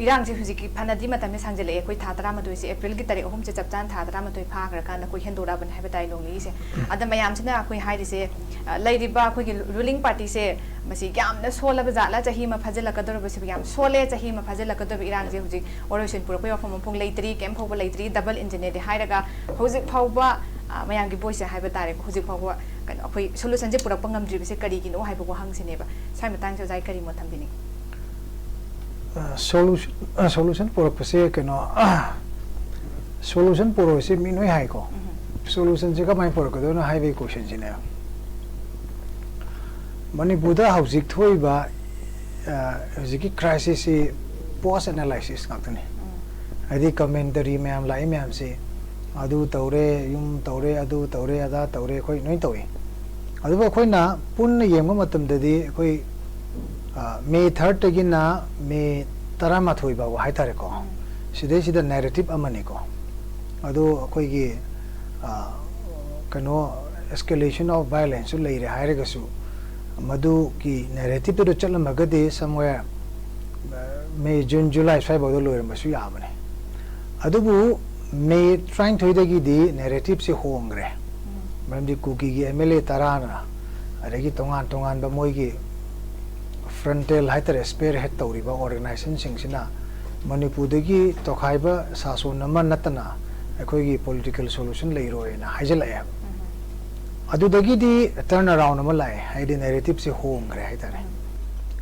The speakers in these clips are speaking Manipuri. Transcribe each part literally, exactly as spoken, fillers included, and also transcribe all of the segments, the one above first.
ꯏꯔꯥꯡꯁꯦ ꯍꯧꯖꯤꯛꯀꯤ ꯐꯅꯗꯤ ꯃꯇꯝꯁꯦ ꯁꯥꯡꯖꯜꯂꯛꯑꯦ꯫ ꯑꯩꯈꯣꯏ ꯊꯥ ꯇꯔꯥꯃꯥꯊꯣꯏꯁꯦ, ꯑꯦꯄ꯭ꯔꯤꯜꯒꯤ ꯇꯥꯔꯤꯛ ꯑꯍꯨꯝꯁꯦ ꯆꯞ ꯆꯥꯅ ꯊꯥ ꯇꯔꯥꯃꯥꯊꯣꯏ ꯐꯥꯈ꯭ꯔꯀꯥꯟꯗ ꯑꯩꯈꯣꯏ ꯍꯦꯟꯗꯣꯔꯛꯑꯕꯅꯦ ꯍꯥꯏꯕ ꯇꯥꯏ ꯅꯣꯡ ꯅꯤꯅꯤꯁꯦ꯫ ꯑꯗ ꯃꯌꯥꯝꯁꯤꯅ ꯑꯩꯈꯣꯏ ꯍꯥꯏꯔꯤꯁꯦ, ꯑ, ꯂꯩꯔꯤꯕ ꯑꯩꯈꯣꯏꯒꯤ ꯔꯨꯂꯤꯡ ꯄꯥꯔꯇꯤꯁꯦ ꯃꯁꯤ ꯌꯥꯝꯅ ꯁꯣꯜꯂꯕ ꯖꯥꯠꯂ? ꯆꯍꯤ ꯑꯃ ꯐꯥꯖꯤꯜꯂꯛꯀꯗꯧꯔꯕꯁꯤꯕꯨ ꯌꯥꯝ ꯁꯣꯜꯂꯦ, ꯆꯍꯤ ꯑꯃ ꯐꯥꯖꯤꯜꯂꯛꯀꯗꯧꯔꯤꯕ ꯏꯔꯥꯡꯁꯦ ꯍꯧꯖꯤꯛ ꯋꯥꯔꯣꯏꯁꯤꯟ ꯄꯨꯔꯛꯄꯒꯤ ꯋꯥꯐꯝ ꯑꯃꯐꯥꯎ ꯂꯩꯇ꯭ꯔꯤ, ꯀꯩꯝ ꯐꯥꯎꯕ ꯂꯩꯇ꯭ꯔꯤ, ꯗꯕꯜ ꯏꯟꯖꯤꯟꯅꯦꯗꯤ ꯍꯥꯏꯔꯒ ꯍꯧꯖꯤꯛ ꯐꯥꯎꯕ, ꯑ, ꯃꯌꯥꯝꯒꯤ ꯚꯣꯏꯁꯁꯦ ꯍꯥꯏꯕ ꯇꯥꯔꯦꯀꯣ, ꯍꯧꯖꯤꯛ ꯐꯥꯎꯕ ꯀꯩꯅꯣ ꯑꯩꯈꯣꯏ ꯁꯣꯂꯨꯁꯟꯁꯦ ꯄꯨꯔꯛꯄ ꯉꯝꯗ꯭ꯔꯤꯕꯁꯦ ꯀꯔꯤꯒꯤꯅꯣ ꯍꯥꯏꯕ ꯋꯥꯍꯪꯁꯤꯅꯦꯕ꯫ ꯁ꯭ꯋꯥꯏ ꯃꯇꯥꯡꯁꯦ ꯑꯣꯖꯥꯒꯤ ꯀꯔꯤ ꯃꯣꯠ ꯊꯝꯕꯤꯅꯤꯡꯉꯤ? ꯁꯣꯂꯨꯁꯟ ꯁꯣꯂꯨꯁꯟ ꯄꯨꯔꯛꯄꯁꯦ ꯀꯩꯅꯣ, ꯁꯣꯂꯨꯁꯟ ꯄꯨꯔꯛꯑꯣꯁꯦ ꯃꯤ ꯂꯣꯏ ꯍꯥꯏꯀꯣ꯫ ꯁꯣꯂꯨꯁꯟꯁꯦ ꯀꯃꯥꯏꯅ ꯄꯨꯔꯛꯀꯗꯣꯏꯅꯣ ꯍꯥꯏꯕꯒꯤ ꯀꯣꯏꯁꯟꯁꯤꯅꯦ꯫ ꯃꯅꯤꯄꯨꯔꯗ ꯍꯧꯖꯤꯛ ꯊꯣꯛꯏꯕ, ꯑ, ꯍꯧꯖꯤꯛꯀꯤ ꯀ꯭ꯔꯥꯏꯁꯤꯁꯁꯤ ꯄꯣꯁ ꯑꯦꯅꯥꯂꯥꯏꯁꯤꯁ ꯉꯥꯛꯇꯅꯤ꯫ ꯍꯥꯏꯗꯤ ꯀꯃꯦꯟꯇꯔꯤ ꯃꯌꯥꯝ ꯂꯥꯛꯏ ꯃꯌꯥꯝꯁꯤ, ꯑꯗꯨ ꯇꯧꯔꯦ, ꯌꯨꯝ ꯇꯧꯔꯦ, ꯑꯗꯨ ꯇꯧꯔꯦ, ꯑꯗꯥ ꯇꯧꯔꯦ, ꯑꯩꯈꯣꯏ ꯂꯣꯏ ꯇꯧꯏ꯫ ꯑꯗꯨꯕꯨ ꯑꯩꯈꯣꯏꯅ ꯄꯨꯟꯅ ꯌꯦꯡꯕ ꯃꯇꯝꯗꯗꯤ ꯑꯩꯈꯣꯏ, ꯑ, ꯃꯦ ꯊꯥꯔꯠꯇꯒꯤꯅ ꯃꯦ ꯇꯔꯥꯃꯥꯊꯣꯏ ꯐꯥꯎꯕ ꯍꯥꯏꯇꯥꯔꯦꯀꯣ, ꯁꯤꯗꯩꯁꯤꯗ ꯅꯦꯔꯦꯇꯤꯞ ꯑꯃꯅꯤꯀꯣ꯫ ꯑꯗꯣ ꯑꯩꯈꯣꯏꯒꯤ, ꯑ, ꯀꯩꯅꯣ, escalation of violence ꯁꯨ ꯂꯩꯔꯦ ꯍꯥꯏꯔꯒꯁꯨ, ꯃꯗꯨꯒꯤ ꯅꯦꯔꯦꯇꯤꯞꯇꯨꯗ ꯆꯠꯂꯝꯃꯒꯗꯤ somewhere, ꯑ, ꯃꯦ, ꯖꯨꯟ, ꯖꯨꯂꯥꯏ ꯁ꯭ꯋꯥꯏꯐꯥꯎꯗ ꯂꯣꯏꯔꯝꯕꯁꯨ ꯌꯥꯕꯅꯦ꯫ ꯑꯗꯨꯕꯨ ꯃꯦ ꯇꯔꯥꯅꯤꯊꯣꯏꯗꯒꯤꯗꯤ ꯅꯦꯔꯦꯇꯤꯞꯁꯤ ꯍꯣꯡꯈ꯭ꯔꯦ꯫ ꯃꯔꯝꯗꯤ ꯀꯨꯀꯤꯒꯤ ꯑꯦꯝ ꯑꯦꯜ ꯑꯦ ꯇꯔꯥꯅ, ꯑꯗꯒꯤ ꯇꯣꯉꯥꯟ ꯇꯣꯉꯥꯟꯕ ꯃꯣꯏꯒꯤ ꯐ꯭ꯔꯟꯇꯦꯜ ꯍꯥꯏꯇꯥꯔꯦ, ꯁ꯭ꯄꯤꯌꯔ ꯍꯦꯗ ꯇꯧꯔꯤꯕ ꯑꯣꯔꯒꯅꯥꯏꯖꯦꯁꯟꯁꯤꯡꯁꯤꯅ ꯃꯅꯤꯄꯨꯔꯗꯒꯤ ꯇꯣꯈꯥꯏꯕ ꯁꯥꯁꯣꯟ ꯑꯃ ꯅꯠꯇꯅ ꯑꯩꯈꯣꯏꯒꯤ ꯄꯣꯂꯤꯇꯤꯀꯦꯜ ꯁꯣꯂꯨꯁꯟ ꯂꯩꯔꯣꯏꯅ ꯍꯥꯏꯖꯤꯜꯂꯛꯑꯦ꯫ ꯑꯗꯨꯗꯒꯤꯗꯤ ꯇꯔꯟ ꯑꯔꯥꯎꯟ ꯑꯃ ꯂꯥꯛꯑꯦ, ꯍꯥꯏꯗꯤ ꯅꯦꯔꯦꯇꯤꯞꯁꯤ ꯍꯣꯡꯈ꯭ꯔꯦ ꯍꯥꯏꯇꯥꯔꯦ꯫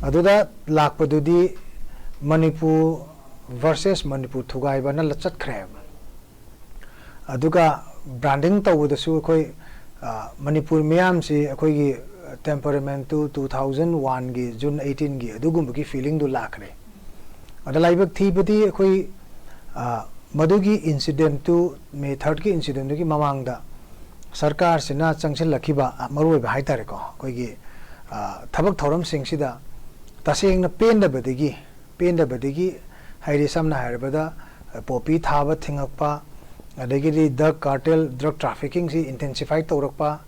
ꯑꯗꯨꯗ ꯂꯥꯛꯄꯗꯨꯗꯤ ꯃꯅꯤꯄꯨꯔ ꯚꯔꯁꯦꯁ ꯃꯅꯤꯄꯨꯔ ꯊꯨꯒꯥꯏꯕꯅ ꯆꯠꯈ꯭ꯔꯦꯕ꯫ ꯑꯗꯨꯒ ꯕ꯭ꯔꯥꯟꯗꯤꯡ ꯇꯧꯕꯗꯁꯨ ꯑꯩꯈꯣꯏ, ꯑ, ꯃꯅꯤꯄꯨꯔ ꯃꯤꯌꯥꯝꯁꯤ ꯑꯩꯈꯣꯏꯒꯤ temperament two two thousand one ꯒꯤ ꯖꯨꯟ eighteen ꯒꯤ ꯑꯗꯨꯒꯨꯝꯕꯒꯤ ꯐꯤꯂꯤꯡꯗꯨ ꯂꯥꯛꯈ꯭ꯔꯦ꯫ ꯑꯗ ꯂꯥꯏꯕꯛ ꯊꯤꯕꯗꯤ ꯑꯩꯈꯣꯏ, ꯑ, ꯃꯗꯨꯒꯤ ꯏꯟꯁꯤꯗꯦꯟꯠꯇꯨ, ꯃꯦ ꯊꯥꯔꯠꯀꯤ ꯏꯟꯁꯤꯗꯦꯟꯠꯇꯨꯒꯤ ꯃꯃꯥꯡꯗ ꯁꯔꯀꯥꯔꯁꯤꯅ ꯆꯪꯁꯤꯜꯂꯛꯈꯤꯕ, ꯑ, ꯃꯔꯨꯑꯣꯏꯕ ꯍꯥꯏꯇꯥꯔꯦꯀꯣ, ꯑꯩꯈꯣꯏꯒꯤ, ꯑ, ꯊꯕꯛ ꯊꯧꯔꯝꯁꯤꯡꯁꯤꯗ ꯇꯁꯦꯡꯅ ꯄꯦꯟꯗꯕꯗꯒꯤ, ꯄꯦꯟꯗꯕꯗꯒꯤ ꯍꯥꯏꯗꯤ ꯁꯝꯅ ꯍꯥꯏꯔꯕꯗ, ꯑ, ꯄꯣꯄꯤ ꯊꯥꯕ ꯊꯤꯡꯉꯛꯄ, ꯑꯗꯒꯤꯗꯤ ꯗ꯭ꯔꯒ ꯀꯥꯔꯇꯦꯜ, ꯗ꯭ꯔꯒ ꯇ꯭ꯔꯥꯐꯤꯀꯤꯡꯁꯤ ꯏꯟꯇꯦꯟꯁꯤꯐꯥꯏ ꯇꯧꯔꯛꯄ,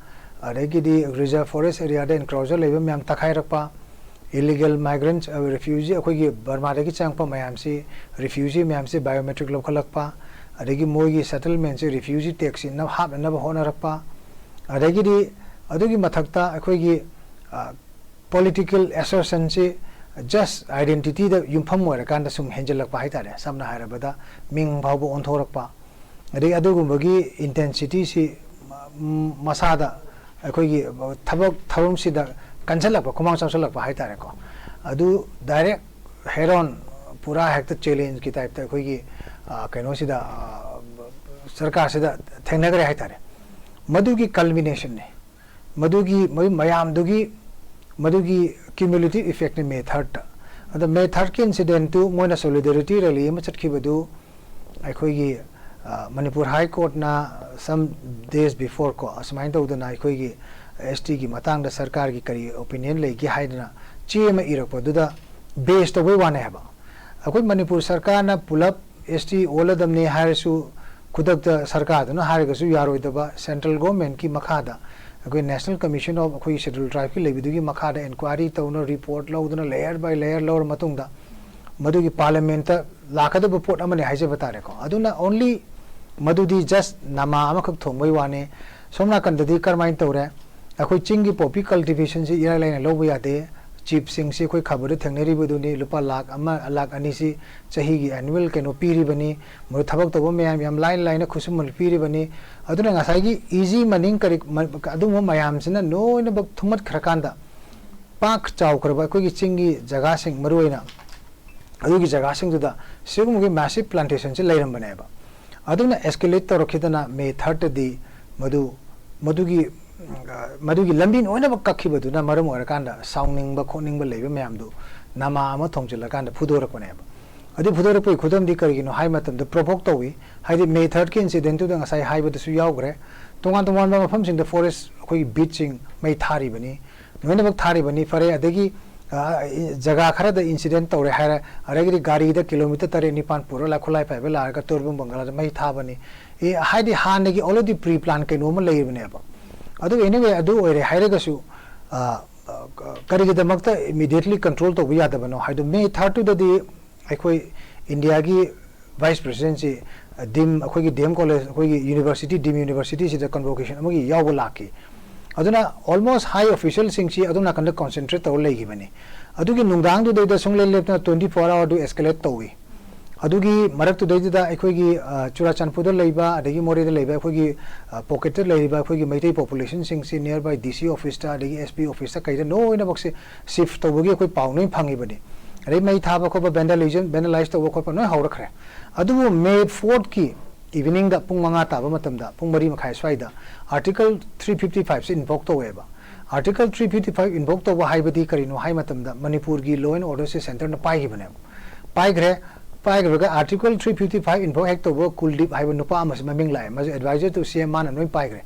ꯑꯗꯒꯤꯗꯤ ꯔꯤꯖꯔꯚ ꯐꯣꯔꯦꯁ ꯑꯦꯔꯤꯌꯥꯗ ꯏꯟꯀ꯭ꯔꯣꯆꯔ ꯂꯩꯕ ꯃꯌꯥꯝ ꯇꯛꯈꯥꯏꯔꯛꯄ, Illegal migrants, refugee, ꯑꯩꯈꯣꯏꯒꯤ ꯕꯔꯃꯥꯗꯒꯤ ꯆꯪꯉꯛꯄ ꯃꯌꯥꯝꯁꯤ, refugee ꯃꯌꯥꯝꯁꯤ biometric ꯂꯧꯈꯠꯂꯛꯄ, ꯑꯗꯒꯤ ꯃꯣꯏꯒꯤ settlement ꯁꯤ refugee tax ꯁꯤ ꯅ-, ꯍꯥꯞꯅꯅꯕ ꯍꯣꯠꯅꯔꯛꯄ, ꯑꯗꯒꯤꯗꯤ ꯑꯗꯨꯒꯤ ꯃꯊꯛꯇ ꯑꯩꯈꯣꯏꯒꯤ, ꯑ, political assertion ꯁꯤ just identity ꯗ ꯌꯨꯝꯐꯝ ꯑꯣꯏꯔꯀꯥꯟꯗ ꯁꯨꯝ ꯍꯦꯟꯖꯜꯂꯛꯄ ꯍꯥꯏꯇꯥꯔꯦ꯫ ꯁꯝꯅ ꯍꯥꯏꯔꯕꯗ ꯃꯤꯡ ꯐꯥꯎꯕ ꯑꯣꯟꯊꯣꯔꯛꯄ, ꯑꯗꯒꯤ ꯑꯗꯨꯒꯨꯝꯕꯒꯤ intensity ꯁꯤ, ꯎꯝ, ꯃꯁꯥꯗ ꯑꯩꯈꯣꯏꯒꯤ ꯊꯕꯛ ꯊꯧꯔꯝꯁꯤꯗ ꯀꯟꯁꯤꯜꯂꯛꯄ, ꯈꯨꯃꯥꯡ ꯆꯥꯎꯁꯤꯜꯂꯛꯄ ꯍꯥꯏꯇꯥꯔꯦꯀꯣ꯫ ꯑꯗꯨ direct head on, ꯄꯨꯔꯥ ꯍꯦꯛꯇ challenge ꯀꯤ type ꯇ ꯑꯩꯈꯣꯏꯒꯤ, ꯑ, ꯀꯩꯅꯣꯁꯤꯗ, ꯑ, ꯁꯔꯀꯥꯔꯁꯤꯗ ꯊꯦꯡꯅꯈ꯭ꯔꯦ ꯍꯥꯏꯇꯥꯔꯦ꯫ ꯃꯗꯨꯒꯤ culmination ꯅꯤ꯫ ꯃꯗꯨꯒꯤ, ꯃꯗꯨ ꯃꯌꯥꯝꯗꯨꯒꯤ, ꯃꯗꯨꯒꯤ cumulative effect ꯅꯤ May third ꯇ꯫ ꯑꯗ May third ꯀꯤ incident ꯇꯨ ꯃꯣꯏꯅ solidarity rally ꯑꯃ ꯆꯠꯈꯤꯕꯗꯨ ꯑꯩꯈꯣꯏꯒꯤ, ꯑ, ꯃꯅꯤꯄꯨꯔ High Court ꯅ some days before ꯀꯣ, ꯑꯁꯨꯃꯥꯏꯅ ꯇꯧꯗꯅ ꯑꯩꯈꯣꯏꯒꯤ S T ꯒꯤ ꯃꯇꯥꯡꯗ ꯁꯔꯀꯥꯔꯒꯤ ꯀꯔꯤ opinion ꯂꯩꯒꯦ ꯍꯥꯏꯗꯅ ꯆꯦ ꯑꯃ ꯏꯔꯛꯄꯗꯨꯗ base ꯇꯧꯕꯩ ꯋꯥꯅꯦ ꯍꯥꯏꯕ꯫ ꯑꯩꯈꯣꯏ ꯃꯅꯤꯄꯨꯔ ꯁꯔꯀꯥꯔꯅ ꯄꯨꯂꯞ S T ꯑꯣꯜꯂꯗꯝꯅꯤ ꯍꯥꯏꯔꯁꯨ, ꯈꯨꯗꯛꯇ ꯁꯔꯀꯥꯔꯗꯨꯅ ꯍꯥꯏꯔꯒꯁꯨ ꯌꯥꯔꯣꯏꯗꯕ, central government ꯀꯤ ꯃꯈꯥꯗ ꯑꯩꯈꯣꯏ National Commission of ꯑꯩꯈꯣꯏꯒꯤ Scheduled Tribe ꯀꯤ ꯂꯩꯕꯗꯨꯒꯤ ꯃꯈꯥꯗ inquiry ꯇꯧꯅ, report ꯂꯧꯗꯨꯅ, layer by layer ꯂꯧꯔ ꯃꯇꯨꯡꯗ ꯃꯗꯨꯒꯤ parliament ꯇ ꯂꯥꯛꯀꯗꯕ ꯄꯣꯠ ꯑꯃꯅꯤ ꯍꯥꯏꯖꯕ ꯇꯥꯔꯦꯀꯣ꯫ ꯑꯗꯨꯅ only ꯃꯗꯨꯗꯤ just ꯅꯃꯥ ꯑꯃꯈꯛ ꯊꯣꯡꯕꯩ ꯋꯥꯅꯤ꯫ ꯁꯣꯝ ꯅꯥꯀꯟꯗꯗꯤ ꯀꯔꯝꯍꯥꯏꯅ ꯇꯧꯔꯦ? ꯑꯩꯈꯣꯏ ꯆꯤꯡꯒꯤ poppy cultivation ꯁꯤ ꯏꯔꯥꯏ ꯂꯥꯏꯅ ꯂꯧꯕ ꯌꯥꯗꯦ꯫ Chief ꯁꯤꯡꯁꯤ ꯑꯩꯈꯣꯏ ꯈꯕꯔꯗ ꯊꯦꯡꯅꯔꯤꯕꯗꯨꯅꯤ, ꯂꯨꯄꯥ ꯂꯥꯈ ꯑꯃ, ꯂꯥꯈ ꯑꯅꯤꯁꯤ ꯆꯍꯤꯒꯤ annual ꯀꯩꯅꯣ ꯄꯤꯔꯤꯕꯅꯤ, ꯃꯗꯨ ꯊꯕꯛ ꯇꯧꯕ ꯃꯌꯥꯝ ꯌꯥꯝ ꯂꯥꯏꯅ ꯂꯥꯏꯅ ꯈꯨꯠꯁꯨꯃꯟ ꯄꯤꯔꯤꯕꯅꯤ꯫ ꯑꯗꯨꯅ ꯉꯁꯥꯏꯒꯤ easy money ꯀꯔꯤ, ꯃ-, ꯑꯗꯨꯒꯨꯝꯕ ꯃꯌꯥꯝꯁꯤꯅ ꯂꯣꯏꯅꯃꯛ ꯊꯨꯝꯃꯠꯈ꯭ꯔꯀꯥꯟꯗ, ꯄꯥꯛ ꯆꯥꯎꯈ꯭ꯔꯕ ꯑꯩꯈꯣꯏꯒꯤ ꯆꯤꯡꯒꯤ ꯖꯒꯥꯁꯤꯡ, ꯃꯔꯨꯑꯣꯏꯅ ꯑꯗꯨꯒꯤ ꯖꯒꯥꯁꯤꯡꯗꯨꯗ ꯁꯤꯒꯨꯝꯕꯒꯤ massive plantation ꯁꯤ ꯂꯩꯔꯝꯕꯅꯦꯕ꯫ ꯑꯗꯨꯅ escalate ꯇꯧꯔꯛꯈꯤꯗꯅ May third ꯇꯗꯤ ꯃꯗꯨ, ꯃꯗꯨꯒꯤ, ꯎꯝ, ꯑ, ꯃꯗꯨꯒꯤ ꯂꯝꯕꯤ ꯂꯣꯏꯅꯃꯛ ꯀꯛꯈꯤꯕꯗꯨꯅ ꯃꯔꯝ ꯑꯣꯏꯔꯀꯥꯟꯗ ꯁꯥꯎꯅꯤꯡꯕ ꯈꯣꯠꯅꯤꯡꯕ ꯂꯩꯕ ꯃꯌꯥꯝꯗꯨ ꯅꯃꯥ ꯑꯃ ꯊꯣꯡꯖꯤꯜꯂꯀꯥꯟꯗ ꯐꯨꯗꯣꯔꯛꯄꯅꯦꯕ꯫ ꯑꯗꯨ ꯐꯨꯗꯣꯔꯛꯄꯒꯤ ꯈꯨꯗꯝꯗꯤ ꯀꯔꯤꯒꯤꯅꯣ ꯍꯥꯏꯕ ꯃꯇꯝꯗ, provoke ꯇꯧꯏ꯫ ꯍꯥꯏꯗꯤ May third ꯀꯤ incident ꯇꯨꯗ ꯉꯁꯥꯏ ꯍꯥꯏꯕꯗꯁꯨ ꯌꯥꯎꯈ꯭ꯔꯦ, ꯇꯣꯉꯥꯟ ꯇꯣꯉꯥꯟꯕ ꯃꯐꯝꯁꯤꯡꯗ forest ꯑꯩꯈꯣꯏꯒꯤ beat ꯁꯤꯡ ꯃꯩ ꯊꯥꯔꯤꯕꯅꯤ, ꯂꯣꯏꯅꯃꯛ ꯊꯥꯔꯤꯕꯅꯤ꯫ ꯐꯔꯦ, ꯑꯗꯒꯤ, ꯑ, ꯖꯒꯥ ꯈꯔꯗ incident ꯇꯧꯔꯦ ꯍꯥꯏꯔꯦ, ꯑꯗꯒꯤꯗꯤ ꯒꯥꯔꯤꯗ kilometre ꯇꯔꯦꯠ ꯅꯤꯄꯥꯟ ꯄꯨꯔꯒ ꯂꯥꯏ-, ꯈꯨꯠꯂꯥꯏ ꯄꯥꯏꯕ ꯂꯥꯛꯑꯒ ꯇꯣꯔꯕꯨꯡ ꯕꯪꯒꯂꯥꯗ ꯃꯩ ꯊꯥꯕꯅꯤ꯫ ꯑꯦ, ꯍꯥꯏꯗꯤ ꯍꯥꯟꯅꯒꯤ already pre plan ꯀꯩꯅꯣ ꯑꯃ ꯂꯩꯔꯤꯕꯅꯦꯕ꯫ ꯑꯗꯨ anyway, ꯑꯗꯨ ꯑꯣꯏꯔꯦ ꯍꯥꯏꯔꯒꯁꯨ, ꯑ, ꯀꯔꯤꯒꯤꯗꯃꯛꯇ ꯏꯃꯤꯗꯤꯌꯦꯠꯂꯤ ꯀꯟꯇ꯭ꯔꯣꯜ ꯇꯧꯕ ꯌꯥꯗꯕꯅꯣ ꯍꯥꯏꯗꯣ, ꯃꯦ ꯊꯥꯔꯠꯇꯨꯗꯗꯤ ꯑꯩꯈꯣꯏ ꯏꯟꯗꯤꯌꯥꯒꯤ ꯚꯥꯏꯁ ꯄ꯭ꯔꯦꯁꯤꯗꯦꯟꯁꯤ, ꯗꯤꯝ, ꯑꯩꯈꯣꯏꯒꯤ ꯗꯤ ꯑꯦꯝ ꯀꯣꯂꯦꯖ, ꯑꯩꯈꯣꯏꯒꯤ ꯌꯨꯅꯤꯚꯔꯁꯤꯇꯤ, ꯗꯤꯝ ꯌꯨꯅꯤꯚꯔꯁꯤꯇꯤꯁꯤꯗ ꯀꯟꯚꯣꯀꯦꯁꯟ ꯑꯃꯒꯤ ꯌꯥꯎꯕ ꯂꯥꯛꯈꯤ꯫ ꯑꯗꯨꯅ ꯑꯣꯜꯃꯣꯁ ꯍꯥꯏ ꯑꯣꯐꯤꯁꯤꯌꯦꯜꯁꯤꯡꯁꯤ ꯑꯗꯣꯝ ꯅꯥꯀꯟꯗ ꯀꯣꯟꯁꯦꯟꯇ꯭ꯔꯦꯠ ꯇꯧꯔ ꯂꯩꯈꯤꯕꯅꯤ꯫ ꯑꯗꯨꯒꯤ ꯅꯨꯡꯗꯥꯡꯗꯨꯗꯩꯗ ꯁꯨꯡꯂꯦꯞ ꯂꯦꯞꯇꯅ ꯇ꯭ꯋꯦꯟꯇꯤ ꯐꯣꯔ ꯑꯋꯥꯔꯗꯨ ꯑꯦꯁꯀꯦꯂꯦꯠ ꯇꯧꯏ꯫ ꯑꯗꯨꯒꯤ ꯃꯔꯛꯇꯨꯗꯩꯗꯨꯗ ꯑꯩꯈꯣꯏꯒꯤ, ꯑ, ꯆꯨꯔꯥꯆꯥꯟꯄꯨꯔꯗ ꯂꯩꯕ, ꯑꯗꯒꯤ ꯃꯣꯔꯦꯗ ꯂꯩꯕ ꯑꯩꯈꯣꯏꯒꯤ, ꯑ, ꯄꯣꯀꯦꯠꯇ ꯂꯩꯔꯤꯕ ꯑꯩꯈꯣꯏꯒꯤ ꯃꯩꯇꯩ ꯄꯣꯄꯨꯂꯦꯁꯟꯁꯤꯡꯁꯤ nearby D C officeꯇ, ꯑꯗꯒꯤ S P officeꯇ, ꯀꯩꯗ ꯂꯣꯏꯅꯃꯛꯁꯦ ꯁꯤꯐ ꯇꯧꯕꯒꯤ ꯑꯩꯈꯣꯏ ꯄꯥꯎ ꯂꯣꯏ ꯐꯪꯉꯤꯕꯅꯤ꯫ ꯑꯗꯩ ꯃꯩ ꯊꯥꯕ ꯈꯣꯠꯄ, ꯚꯦꯟꯗꯂꯥꯏꯖꯦꯁꯟ, ꯚꯦꯟꯗꯂꯥꯏꯁ ꯇꯧꯕ ꯈꯣꯠꯄ ꯂꯣꯏ ꯍꯧꯔꯛꯈ꯭ꯔꯦ꯫ ꯑꯗꯨꯕꯨ ꯃꯦ ꯐꯣꯔꯠꯀꯤ ꯏꯚꯤꯅꯤꯡꯗ ꯄꯨꯡ ꯃꯉꯥ ꯇꯥꯕ ꯃꯇꯝꯗ, ꯄꯨꯡ ꯃꯔꯤ ꯃꯈꯥꯏ ꯁ꯭ꯋꯥꯏꯗ Article three fifty fiveꯁꯦ invoke ꯇꯧꯋꯦꯕ꯫ Article three fifty five invoke ꯇꯧꯕ ꯍꯥꯏꯕꯗꯤ ꯀꯔꯤꯅꯣ ꯍꯥꯏ ꯃꯇꯝꯗ, ꯃꯅꯤꯄꯨꯔꯒꯤ law and orderꯁꯦ centreꯅ ꯄꯥꯏꯈꯤꯕꯅꯦꯕ꯫ ꯄꯥꯏꯈ꯭ꯔꯦ꯫ ꯄꯥꯏꯈ꯭ꯔꯒ Article three fifty five invoke ꯍꯦꯛ ꯇꯧꯕ ꯀꯨꯜꯗꯤꯞ ꯍꯥꯏꯕ ꯅꯨꯄꯥ ꯑꯃꯁꯨ ꯃꯃꯤꯡ ꯂꯥꯛꯑꯦ, ꯃꯥꯁꯨ advisor to C M, ꯃꯥꯅ ꯂꯣꯏ ꯄꯥꯏꯈ꯭ꯔꯦ,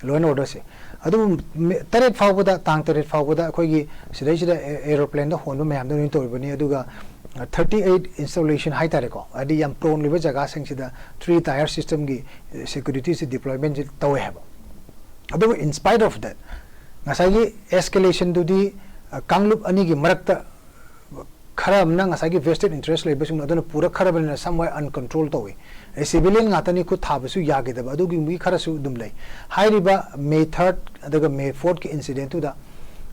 law and orderꯁꯦ꯫ ꯑꯗꯨꯕꯨ ꯃꯦ-, ꯇꯔꯦꯠ ꯐꯥꯎꯕꯗ, ꯇꯥꯡ ꯇꯔꯦꯠ ꯐꯥꯎꯕꯗ ꯑꯩꯈꯣꯏꯒꯤ ꯁꯤꯗꯩꯁꯤꯗ ꯑꯦ-, aeroplaneꯗ ꯍꯣꯟꯕ ꯃꯌꯥꯝꯗꯣ ꯂꯣꯏ ꯇꯧꯔꯤꯕꯅꯤ꯫ ꯑꯗꯨꯒ, ꯑ, thirty eight installation ꯍꯥꯏꯇꯥꯔꯦꯀꯣ, ꯍꯥꯏꯗꯤ ꯌꯥꯝ prone ꯑꯣꯏꯕ ꯖꯒꯥꯁꯤꯡꯁꯤꯗ three tier systemꯒꯤ, ꯑ, securityꯁꯤ deploymentꯁꯤ ꯇꯧꯋꯦ ꯍꯥꯏꯕ꯫ ꯑꯗꯨꯕꯨ in spite of that, ꯉꯁꯥꯏꯒꯤ escalationꯗꯨꯗꯤ, ꯑ, ꯀꯥꯡꯂꯨꯞ ꯑꯅꯤꯒꯤ ꯃꯔꯛꯇ ꯈꯔ ꯑꯃꯅ, ꯉꯁꯥꯏꯒꯤ vested interest ꯂꯩꯕꯁꯤꯡ ꯑꯗꯨꯅ ꯄꯨꯔꯛꯈ꯭ꯔꯕꯅꯤꯅ, somewhere uncontrol ꯇꯧꯏ꯫ ꯑꯗꯩ civilian ꯉꯥꯛꯇꯅꯤ, ꯈꯨꯠ ꯊꯥꯕꯁꯨ ꯌꯥꯈꯤꯗꯕ, ꯑꯗꯨꯒꯨꯝꯕꯒꯤ ꯈꯔꯁꯨ ꯑꯗꯨꯝ ꯂꯩ꯫ ꯍꯥꯏꯔꯤꯕ ꯃꯦ ꯊꯥꯔꯠ ꯑꯗꯨꯒ ꯃꯦ ꯐꯣꯔꯠꯀꯤ incidentꯇꯨꯗ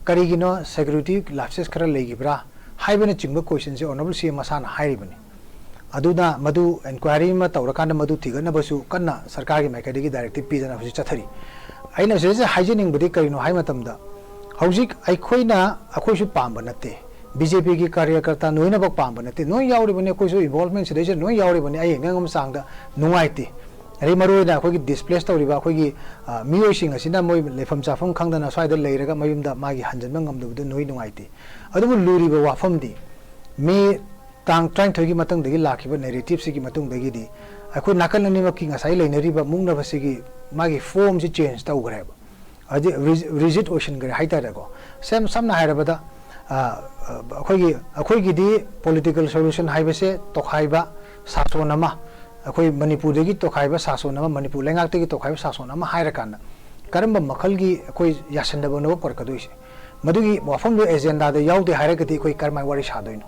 ꯀꯔꯤꯒꯤꯅꯣ, security lapses ꯈꯔ ꯂꯩꯈꯤꯕ꯭ꯔꯥ ꯍꯥꯏꯕꯅꯆꯤꯡꯕ questionꯁꯦ Honourable C M ꯃꯁꯥꯅ ꯍꯥꯏꯔꯤꯕꯅꯤ꯫ ꯑꯗꯨꯅ ꯃꯗꯨ inquiry ꯑꯃ ꯇꯧꯔꯀꯥꯟꯗ ꯃꯗꯨ ꯊꯤꯒꯠꯅꯕꯁꯨ ꯀꯟꯅ ꯁꯔꯀꯥꯔꯒꯤ ꯃꯥꯏꯀꯩꯗꯒꯤ directive ꯄꯤꯗꯅ ꯍꯧꯖꯤꯛ ꯆꯠꯊꯔꯤ꯫ ꯑꯩꯅ ꯁꯤꯗꯩꯁꯤꯗ ꯍꯥꯏꯖꯅꯤꯡꯕꯗꯤ ꯀꯔꯤꯅꯣ ꯍꯥꯏ ꯃꯇꯝꯗ, ꯍꯧꯖꯤꯛ ꯑꯩꯈꯣꯏꯅ, ꯑꯩꯈꯣꯏꯁꯨ ꯄꯥꯝꯕ ꯅꯠꯇꯦ, BJPꯒꯤ ꯀꯥꯔꯌꯀꯔꯇꯥ ꯂꯣꯏꯅꯃꯛ ꯄꯥꯝꯕ ꯅꯠꯇꯦ, ꯂꯣꯏ ꯌꯥꯎꯔꯤꯕꯅꯤ, ꯑꯩꯈꯣꯏꯁꯨ involvement ꯁꯤꯗꯩꯁꯤꯗ ꯂꯣꯏ ꯌꯥꯎꯔꯤꯕꯅꯤ꯫ ꯑꯩ ꯉꯝꯕ ꯆꯥꯡꯗ ꯅꯨꯡꯉꯥꯏꯇꯦ꯫ ꯑꯗꯩ ꯃꯔꯨꯑꯣꯏꯅ ꯑꯩꯈꯣꯏꯒꯤ displace ꯇꯧꯔꯤꯕ ꯑꯩꯈꯣꯏꯒꯤ, ꯑ, ꯃꯤꯑꯣꯏꯁꯤꯡ ꯑꯁꯤꯅ ꯃꯣꯏ ꯂꯩꯐꯝ ꯆꯥꯐꯝ ꯈꯪꯗꯅ ꯁ꯭ꯋꯥꯏꯗ ꯂꯩꯔꯒ ꯃꯌꯨꯝꯗ ꯃꯥꯒꯤ ꯍꯟꯖꯤꯟꯕ ꯉꯝꯗꯕꯗꯨ ꯅꯣꯏ ꯅꯨꯡꯉꯥꯏꯇꯦ꯫ ꯑꯗꯨꯕꯨ ꯂꯨꯔꯤꯕ ꯋꯥꯐꯝꯗꯤ, ꯃꯦ ꯇꯥꯡ ꯇꯔꯥꯅꯤꯊꯣꯏꯒꯤ ꯃꯇꯨꯡꯗꯒꯤ ꯂꯥꯛꯈꯤꯕ narrativeꯁꯤꯒꯤ ꯃꯇꯨꯡꯗꯒꯤꯗꯤ ꯑꯩꯈꯣꯏ ꯅꯥꯀꯟ ꯑꯅꯤꯃꯛꯀꯤ ꯉꯁꯥꯏ ꯂꯩꯅꯔꯤꯕ ꯃꯨꯛꯅꯕꯁꯤꯒꯤ ꯃꯥꯒꯤ formꯁꯤ change ꯇꯧꯈ꯭ꯔꯦꯕ꯫ ꯍꯥꯏꯗꯤ ꯔꯤ-, rigid ꯑꯣꯏꯁꯤꯟꯈ꯭ꯔꯦ ꯍꯥꯏꯇꯥꯔꯦꯀꯣ꯫ ꯁꯦꯝ-, ꯁꯝꯅ ꯍꯥꯏꯔꯕꯗ, ꯑ, ꯑ, ꯑꯩꯈꯣꯏꯒꯤ, ꯑꯩꯈꯣꯏꯒꯤꯗꯤ political solution ꯍꯥꯏꯕꯁꯦ ꯇꯣꯈꯥꯏꯕ ꯁꯥꯁꯣꯟ ꯑꯃ, ꯑꯩꯈꯣꯏ ꯃꯅꯤꯄꯨꯔꯗꯒꯤ ꯇꯣꯈꯥꯏꯕ ꯁꯥꯁꯣꯟ ꯑꯃ, ꯃꯅꯤꯄꯨꯔ ꯂꯩꯉꯥꯛꯇꯒꯤ ꯇꯣꯈꯥꯏꯕ ꯁꯥꯁꯣꯟ ꯑꯃ ꯍꯥꯏꯔꯀꯥꯟꯗ ꯀꯔꯝꯕ ꯃꯈꯜꯒꯤ ꯑꯩꯈꯣꯏ ꯌꯥꯁꯤꯟꯅꯕꯅꯣꯕ ꯄꯨꯔꯛꯀꯗꯣꯏꯁꯦ? ꯃꯗꯨꯒꯤ ꯋꯥꯐꯝꯗꯨ ꯑꯦꯖꯦꯟꯗꯥꯗ ꯌꯥꯎꯗꯦ ꯍꯥꯏꯔꯒꯗꯤ ꯑꯩꯈꯣꯏ ꯀꯔꯝꯍꯥꯏꯅ ꯋꯥꯔꯤ ꯁꯥꯗꯣꯏꯅꯣ?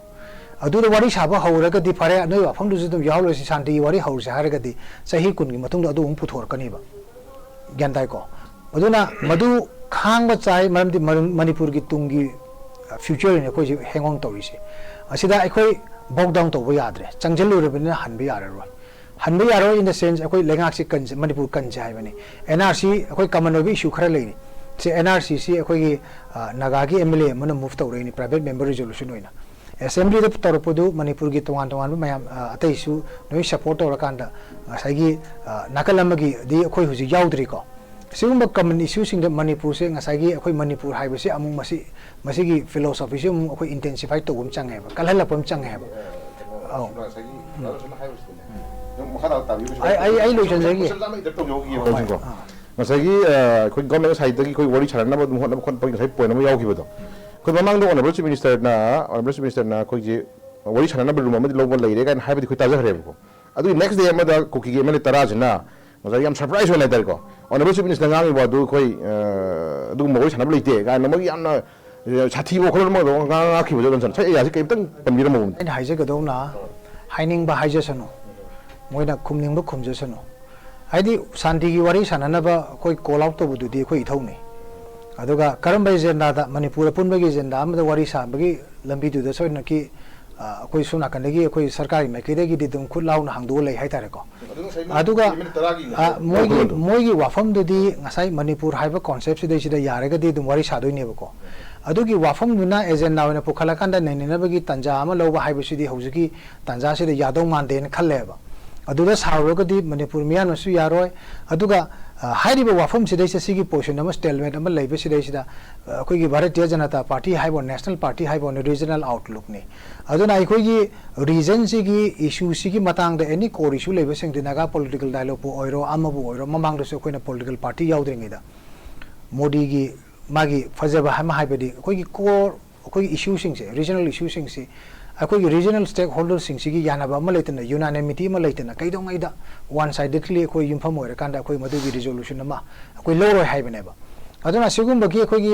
ꯑꯗꯨꯗ ꯋꯥꯔꯤ ꯁꯥꯕ ꯍꯧꯔꯒꯗꯤ ꯐꯔꯦ, ꯅꯣꯏ ꯋꯥꯐꯝꯗꯨꯁꯨ ꯑꯗꯨꯝ ꯌꯥꯎꯍꯜꯂꯁꯤ, ꯁꯥꯟꯇꯤꯒꯤ ꯋꯥꯔꯤ ꯍꯧꯔꯁꯤ ꯍꯥꯏꯔꯒꯗꯤ ꯆꯍꯤ ꯀꯨꯟꯒꯤ ꯃꯇꯨꯡꯗ ꯑꯗꯨ ꯑꯃꯨꯛ ꯄꯨꯊꯣꯔꯛꯀꯅꯤꯕ꯫ ꯒ꯭ꯌꯥꯟ ꯇꯥꯏꯀꯣ? ꯑꯗꯨꯅ ꯃꯗꯨ ꯈꯥꯡꯕ ꯆꯥꯏ, ꯃꯔꯝꯗꯤ ꯃꯔ-, ꯃꯅꯤꯄꯨꯔꯒꯤ ꯇꯨꯡꯒꯤ, ꯑ, future ꯅꯤ ꯑꯩꯈꯣꯏꯁꯦ hang on ꯇꯧꯔꯤꯁꯦ꯫ ꯑꯁꯤꯗ ꯑꯩꯈꯣꯏ bow down ꯇꯧꯕ ꯌꯥꯗ꯭ꯔꯦ, ꯆꯪꯁꯤꯜꯂꯨꯔꯕꯅꯤꯅ ꯍꯟꯕ ꯌꯥꯔꯔꯣꯏ꯫ ꯍꯟꯕ ꯌꯥꯔꯣꯏ in the sense ꯑꯩꯈꯣꯏ ꯂꯩꯉꯥꯛꯁꯤ ꯀꯟꯁꯦ, ꯃꯅꯤꯄꯨꯔ ꯀꯟꯁꯦ ꯍꯥꯏꯕꯅꯤ꯫ N R C ꯑꯩꯈꯣꯏ common ꯑꯣꯏꯕ issue ꯈꯔ ꯂꯩꯔꯤ꯫ ꯁꯤ N R C ꯁꯤ ꯑꯩꯈꯣꯏꯒꯤ, ꯑ, ꯅꯥꯒꯥꯒꯤ M L A ꯑꯃꯅ move ꯇꯧꯔꯛꯏꯅꯤ private member resolution ꯑꯣꯏꯅ꯫ Assembly ꯗ ꯇꯧꯔꯛꯄꯗꯨ ꯃꯅꯤꯄꯨꯔꯒꯤ ꯇꯣꯉꯥꯟ ꯇꯣꯉꯥꯟꯕ ꯃꯌꯥꯝ, ꯑ, ꯑꯇꯩꯁꯨ ꯂꯣꯏ support ꯇꯧꯔꯀꯥꯟꯗ ꯉꯁꯥꯏꯒꯤ, ꯑ, ꯅꯥꯀꯜ ꯑꯃꯒꯤꯗꯤ ꯑꯩꯈꯣꯏ ꯍꯧꯖꯤꯛ ꯌꯥꯎꯗ꯭ꯔꯤꯀꯣ꯫ ꯁꯤꯒꯨꯝꯕ common issue ꯁꯤꯡꯗ ꯃꯅꯤꯄꯨꯔꯁꯦ ꯉꯁꯥꯏꯒꯤ ꯑꯩꯈꯣꯏ ꯃꯅꯤꯄꯨꯔ ꯍꯥꯏꯕꯁꯤ ꯑꯃꯨꯛ ꯃꯁꯤ, ꯃꯁꯤꯒꯤ philosophy ꯁꯤ ꯑꯃꯨꯛ ꯑꯩꯈꯣꯏ intensify ꯇꯧꯕ ꯑꯃ ꯆꯪꯉꯦꯕ, ꯀꯜꯍꯜꯂꯛꯄ ꯑꯃ ꯆꯪꯉꯦꯕ꯫ ꯑꯧ꯫ ꯉꯁꯥꯏꯒꯤ ꯕ꯭ꯔꯗꯔꯁꯅ ꯍꯥꯏꯕꯁꯤꯗꯅꯦ, ꯑꯗꯨꯝ ꯃꯈꯥ ꯇꯥꯅ ꯇꯥꯕꯤꯌꯨ꯫ ꯑꯩ, ꯑꯩ, ꯑꯩ ꯂꯣꯏꯁꯤꯟꯖꯒꯦ꯫ Question ꯑꯃ interrupt ꯇꯧꯖꯍꯧꯈꯤꯒꯦꯕ꯫ ꯍꯣꯏ, ꯍꯧꯖꯤꯛꯀꯣ꯫ ꯑꯥ꯫ ꯉꯁꯥꯏꯒꯤ, ꯑ, ꯑꯩꯈꯣꯏ government side ꯇꯒꯤ ꯑꯩꯈꯣꯏ ꯋꯥꯔꯤ ꯁꯥꯟꯅꯅꯕ ꯑꯗꯨꯝ ꯍꯣꯠꯅꯕ ꯈꯣꯠꯄꯒꯤ ꯉꯁꯥꯏ point ꯑꯃ ꯌꯥꯎꯈꯤꯕꯗꯣ꯫ ꯑꯩꯈꯣꯏ ꯃꯃꯥꯡꯗ Honourable Chief Minister ꯅ, Honourable Chief Minister ꯅ ꯑꯩꯈꯣꯏꯒꯤ ꯋꯥꯔꯤ ꯁꯥꯟꯅꯅꯕ room ꯑꯃꯗꯤ ꯂꯧꯕ ꯂꯩꯔꯦ ꯀꯥꯏꯅ ꯍꯥꯏꯕꯗꯤ ꯑꯩꯈꯣꯏ ꯇꯥꯖꯈ꯭ꯔꯦꯕꯀꯣ꯫ ꯑꯗꯨꯒꯤ next day ꯑꯃꯗ ꯀꯨꯀꯤꯒꯤ M L A ꯇꯔꯥꯁꯤꯅ ꯉꯁꯥꯏ ꯌꯥꯝ surprise ꯑꯣꯏꯅ ꯍꯥꯏꯇꯥꯔꯦꯀꯣ, Honourable Chief Minister ꯉꯥꯡꯉꯤꯕ ꯑꯗꯨ ꯑꯩꯈꯣꯏ, ꯑ, ꯑꯗꯨꯒꯨꯝꯕ ꯋꯥꯔꯤ ꯁꯥꯟꯅꯕ ꯂꯩꯇꯦ ꯀꯥꯏꯅ ꯃꯣꯏꯒꯤ ꯌꯥꯝꯅ, ꯑ, ꯁꯥꯊꯤꯕ ꯋꯥꯈꯜꯂꯣꯟ ꯑꯃꯒ ꯉꯥꯡ-, ꯉꯥꯡꯈꯤꯕꯗꯣ, ꯖꯣꯟꯁꯟ ꯁꯛ ꯑꯦꯔꯤꯌꯥꯁꯤ ꯀꯔꯤꯝꯇꯪ ꯄꯟꯕꯤꯔꯝꯃꯣ꯫ ꯑꯩꯅ ꯍꯥꯏꯖꯒꯗꯧꯅ, ꯍꯥꯏꯅꯤꯡꯕ ꯍꯥꯏꯖꯁꯅꯨ, ꯃꯣꯏꯅ ꯈꯨꯝꯅꯤꯡꯕ ꯈꯨꯝꯖꯁꯅꯨ꯫ ꯍꯥꯏꯗꯤ ꯁꯥꯟꯇꯤꯒꯤ ꯋꯥꯔꯤ ꯁꯥꯟꯅꯅꯕ ꯑꯩꯈꯣꯏ call out ꯇꯧꯕꯗꯨꯗꯤ ꯑꯩꯈꯣꯏ ꯏꯊꯧꯅꯤ꯫ ꯑꯗꯨꯒ ꯀꯔꯝꯕ agenda ꯗ, ꯃꯅꯤꯄꯨꯔ ꯑꯄꯨꯟꯕꯒꯤ agenda ꯑꯃꯗ ꯋꯥꯔꯤ ꯁꯥꯕꯒꯤ ꯂꯝꯕꯤꯗꯨꯗ ꯁꯣꯏꯗꯅꯀꯤ, ꯑ, ꯑꯩꯈꯣꯏ ꯁꯣꯝ ꯅꯥꯀꯟꯗꯒꯤ ꯑꯩꯈꯣꯏ ꯁꯔꯀꯥꯔꯒꯤ ꯃꯥꯏꯀꯩꯗꯒꯤꯗꯤ ꯑꯗꯨꯝ ꯈꯨꯠ ꯂꯥꯎꯅ ꯍꯥꯡꯗꯣꯛꯑ ꯂꯩ ꯍꯥꯏꯇꯥꯔꯦꯀꯣ꯫ ꯑꯗꯨ ꯉꯁꯥꯏ ꯑꯗꯨꯒ, ꯃꯤꯅꯤꯠ ꯇꯔꯥꯒꯤ ꯑ, ꯃꯣꯏꯒꯤ, ꯋꯥꯈꯜꯂꯣꯟꯗꯣ꯫ ꯃꯣꯏꯒꯤ ꯋꯥꯐꯝꯗꯨꯗꯤ ꯉꯁꯥꯏ ꯃꯅꯤꯄꯨꯔ ꯍꯥꯏꯕ concept ꯁꯤꯗꯩꯁꯤꯗ ꯌꯥꯔꯒꯗꯤ ꯑꯗꯨꯝ ꯋꯥꯔꯤ ꯁꯥꯗꯣꯏꯅꯦꯕꯀꯣ꯫ ꯑꯗꯨꯒꯤ ꯋꯥꯐꯝꯗꯨꯅ agenda ꯑꯣꯏꯅ ꯄꯨꯈꯠꯂꯀꯥꯟꯗ ꯅꯩꯅꯅꯕꯒꯤ ꯇꯥꯟꯖꯥ ꯑꯃ ꯂꯧꯕ ꯍꯥꯏꯕꯁꯤꯗꯤ ꯍꯧꯖꯤꯛꯀꯤ ꯇꯥꯟꯖꯥꯁꯤꯗ ꯌꯥꯗꯧ ꯃꯥꯟꯗꯦꯅ ꯈꯜꯂꯦꯕ꯫ ꯑꯗꯨꯗ ꯁꯥꯔꯨꯔꯒꯗꯤ ꯃꯅꯤꯄꯨꯔ ꯃꯤꯌꯥꯝꯅꯁꯨ ꯌꯥꯔꯣꯏ꯫ ꯑꯗꯨꯒ, ꯑ, ꯍꯥꯏꯔꯤꯕ ꯋꯥꯐꯝꯁꯤꯗꯩꯁꯤꯗ ꯁꯤꯒꯤ position ꯑꯃ, stalemate ꯑꯃ ꯂꯩꯕꯁꯤꯗꯩꯁꯤꯗ, ꯑ, ꯑꯩꯈꯣꯏꯒꯤ ꯚꯥꯔꯇꯤꯌ ꯖꯅꯇꯥ ꯄꯥꯔꯇꯤ ꯍꯥꯏꯕ, national party ꯍꯥꯏꯕ, regional outlook ꯅꯤ꯫ ꯑꯗꯨꯅ ꯑꯩꯈꯣꯏꯒꯤ region ꯁꯤꯒꯤ issue ꯁꯤꯒꯤ ꯃꯇꯥꯡꯗ any core issue ꯂꯩꯕꯁꯤꯡꯗꯤ Naga political dialogue ꯄꯨ ꯑꯣꯏꯔꯣ, ꯑꯃꯕꯨ ꯑꯣꯏꯔꯣ, ꯃꯃꯥꯡꯗꯁꯨ ꯑꯩꯈꯣꯏꯅ political party ꯌꯥꯎꯗ꯭ꯔꯤꯉꯩꯗ ꯃꯣꯗꯤꯒꯤ ꯃꯥꯒꯤ ꯐꯖꯕ ꯑꯃ ꯍꯥꯏꯕꯗꯤ ꯑꯩꯈꯣꯏꯒꯤ core, ꯑꯩꯈꯣꯏꯒꯤ issue ꯁꯤꯡꯁꯦ, regional issue ꯁꯤꯡꯁꯤ ꯑꯩꯈꯣꯏꯒꯤ regional stakeholder ꯁꯤꯡꯁꯤꯒꯤ ꯌꯥꯅꯕ ꯑꯃ ꯂꯩꯇꯅ, unanimity ꯑꯃ ꯂꯩꯇꯅ, ꯀꯩꯗꯧꯉꯩꯗ one sidedly ꯑꯩꯈꯣꯏ ꯌꯨꯝꯐꯝ ꯑꯣꯏꯔꯀꯥꯟꯗ ꯑꯩꯈꯣꯏ ꯃꯗꯨꯒꯤ resolution ꯑꯃ ꯑꯩꯈꯣꯏ ꯂꯧꯔꯣꯏ ꯍꯥꯏꯕꯅꯦꯕ꯫ ꯑꯗꯨꯅ ꯁꯤꯒꯨꯝꯕꯒꯤ ꯑꯩꯈꯣꯏꯒꯤ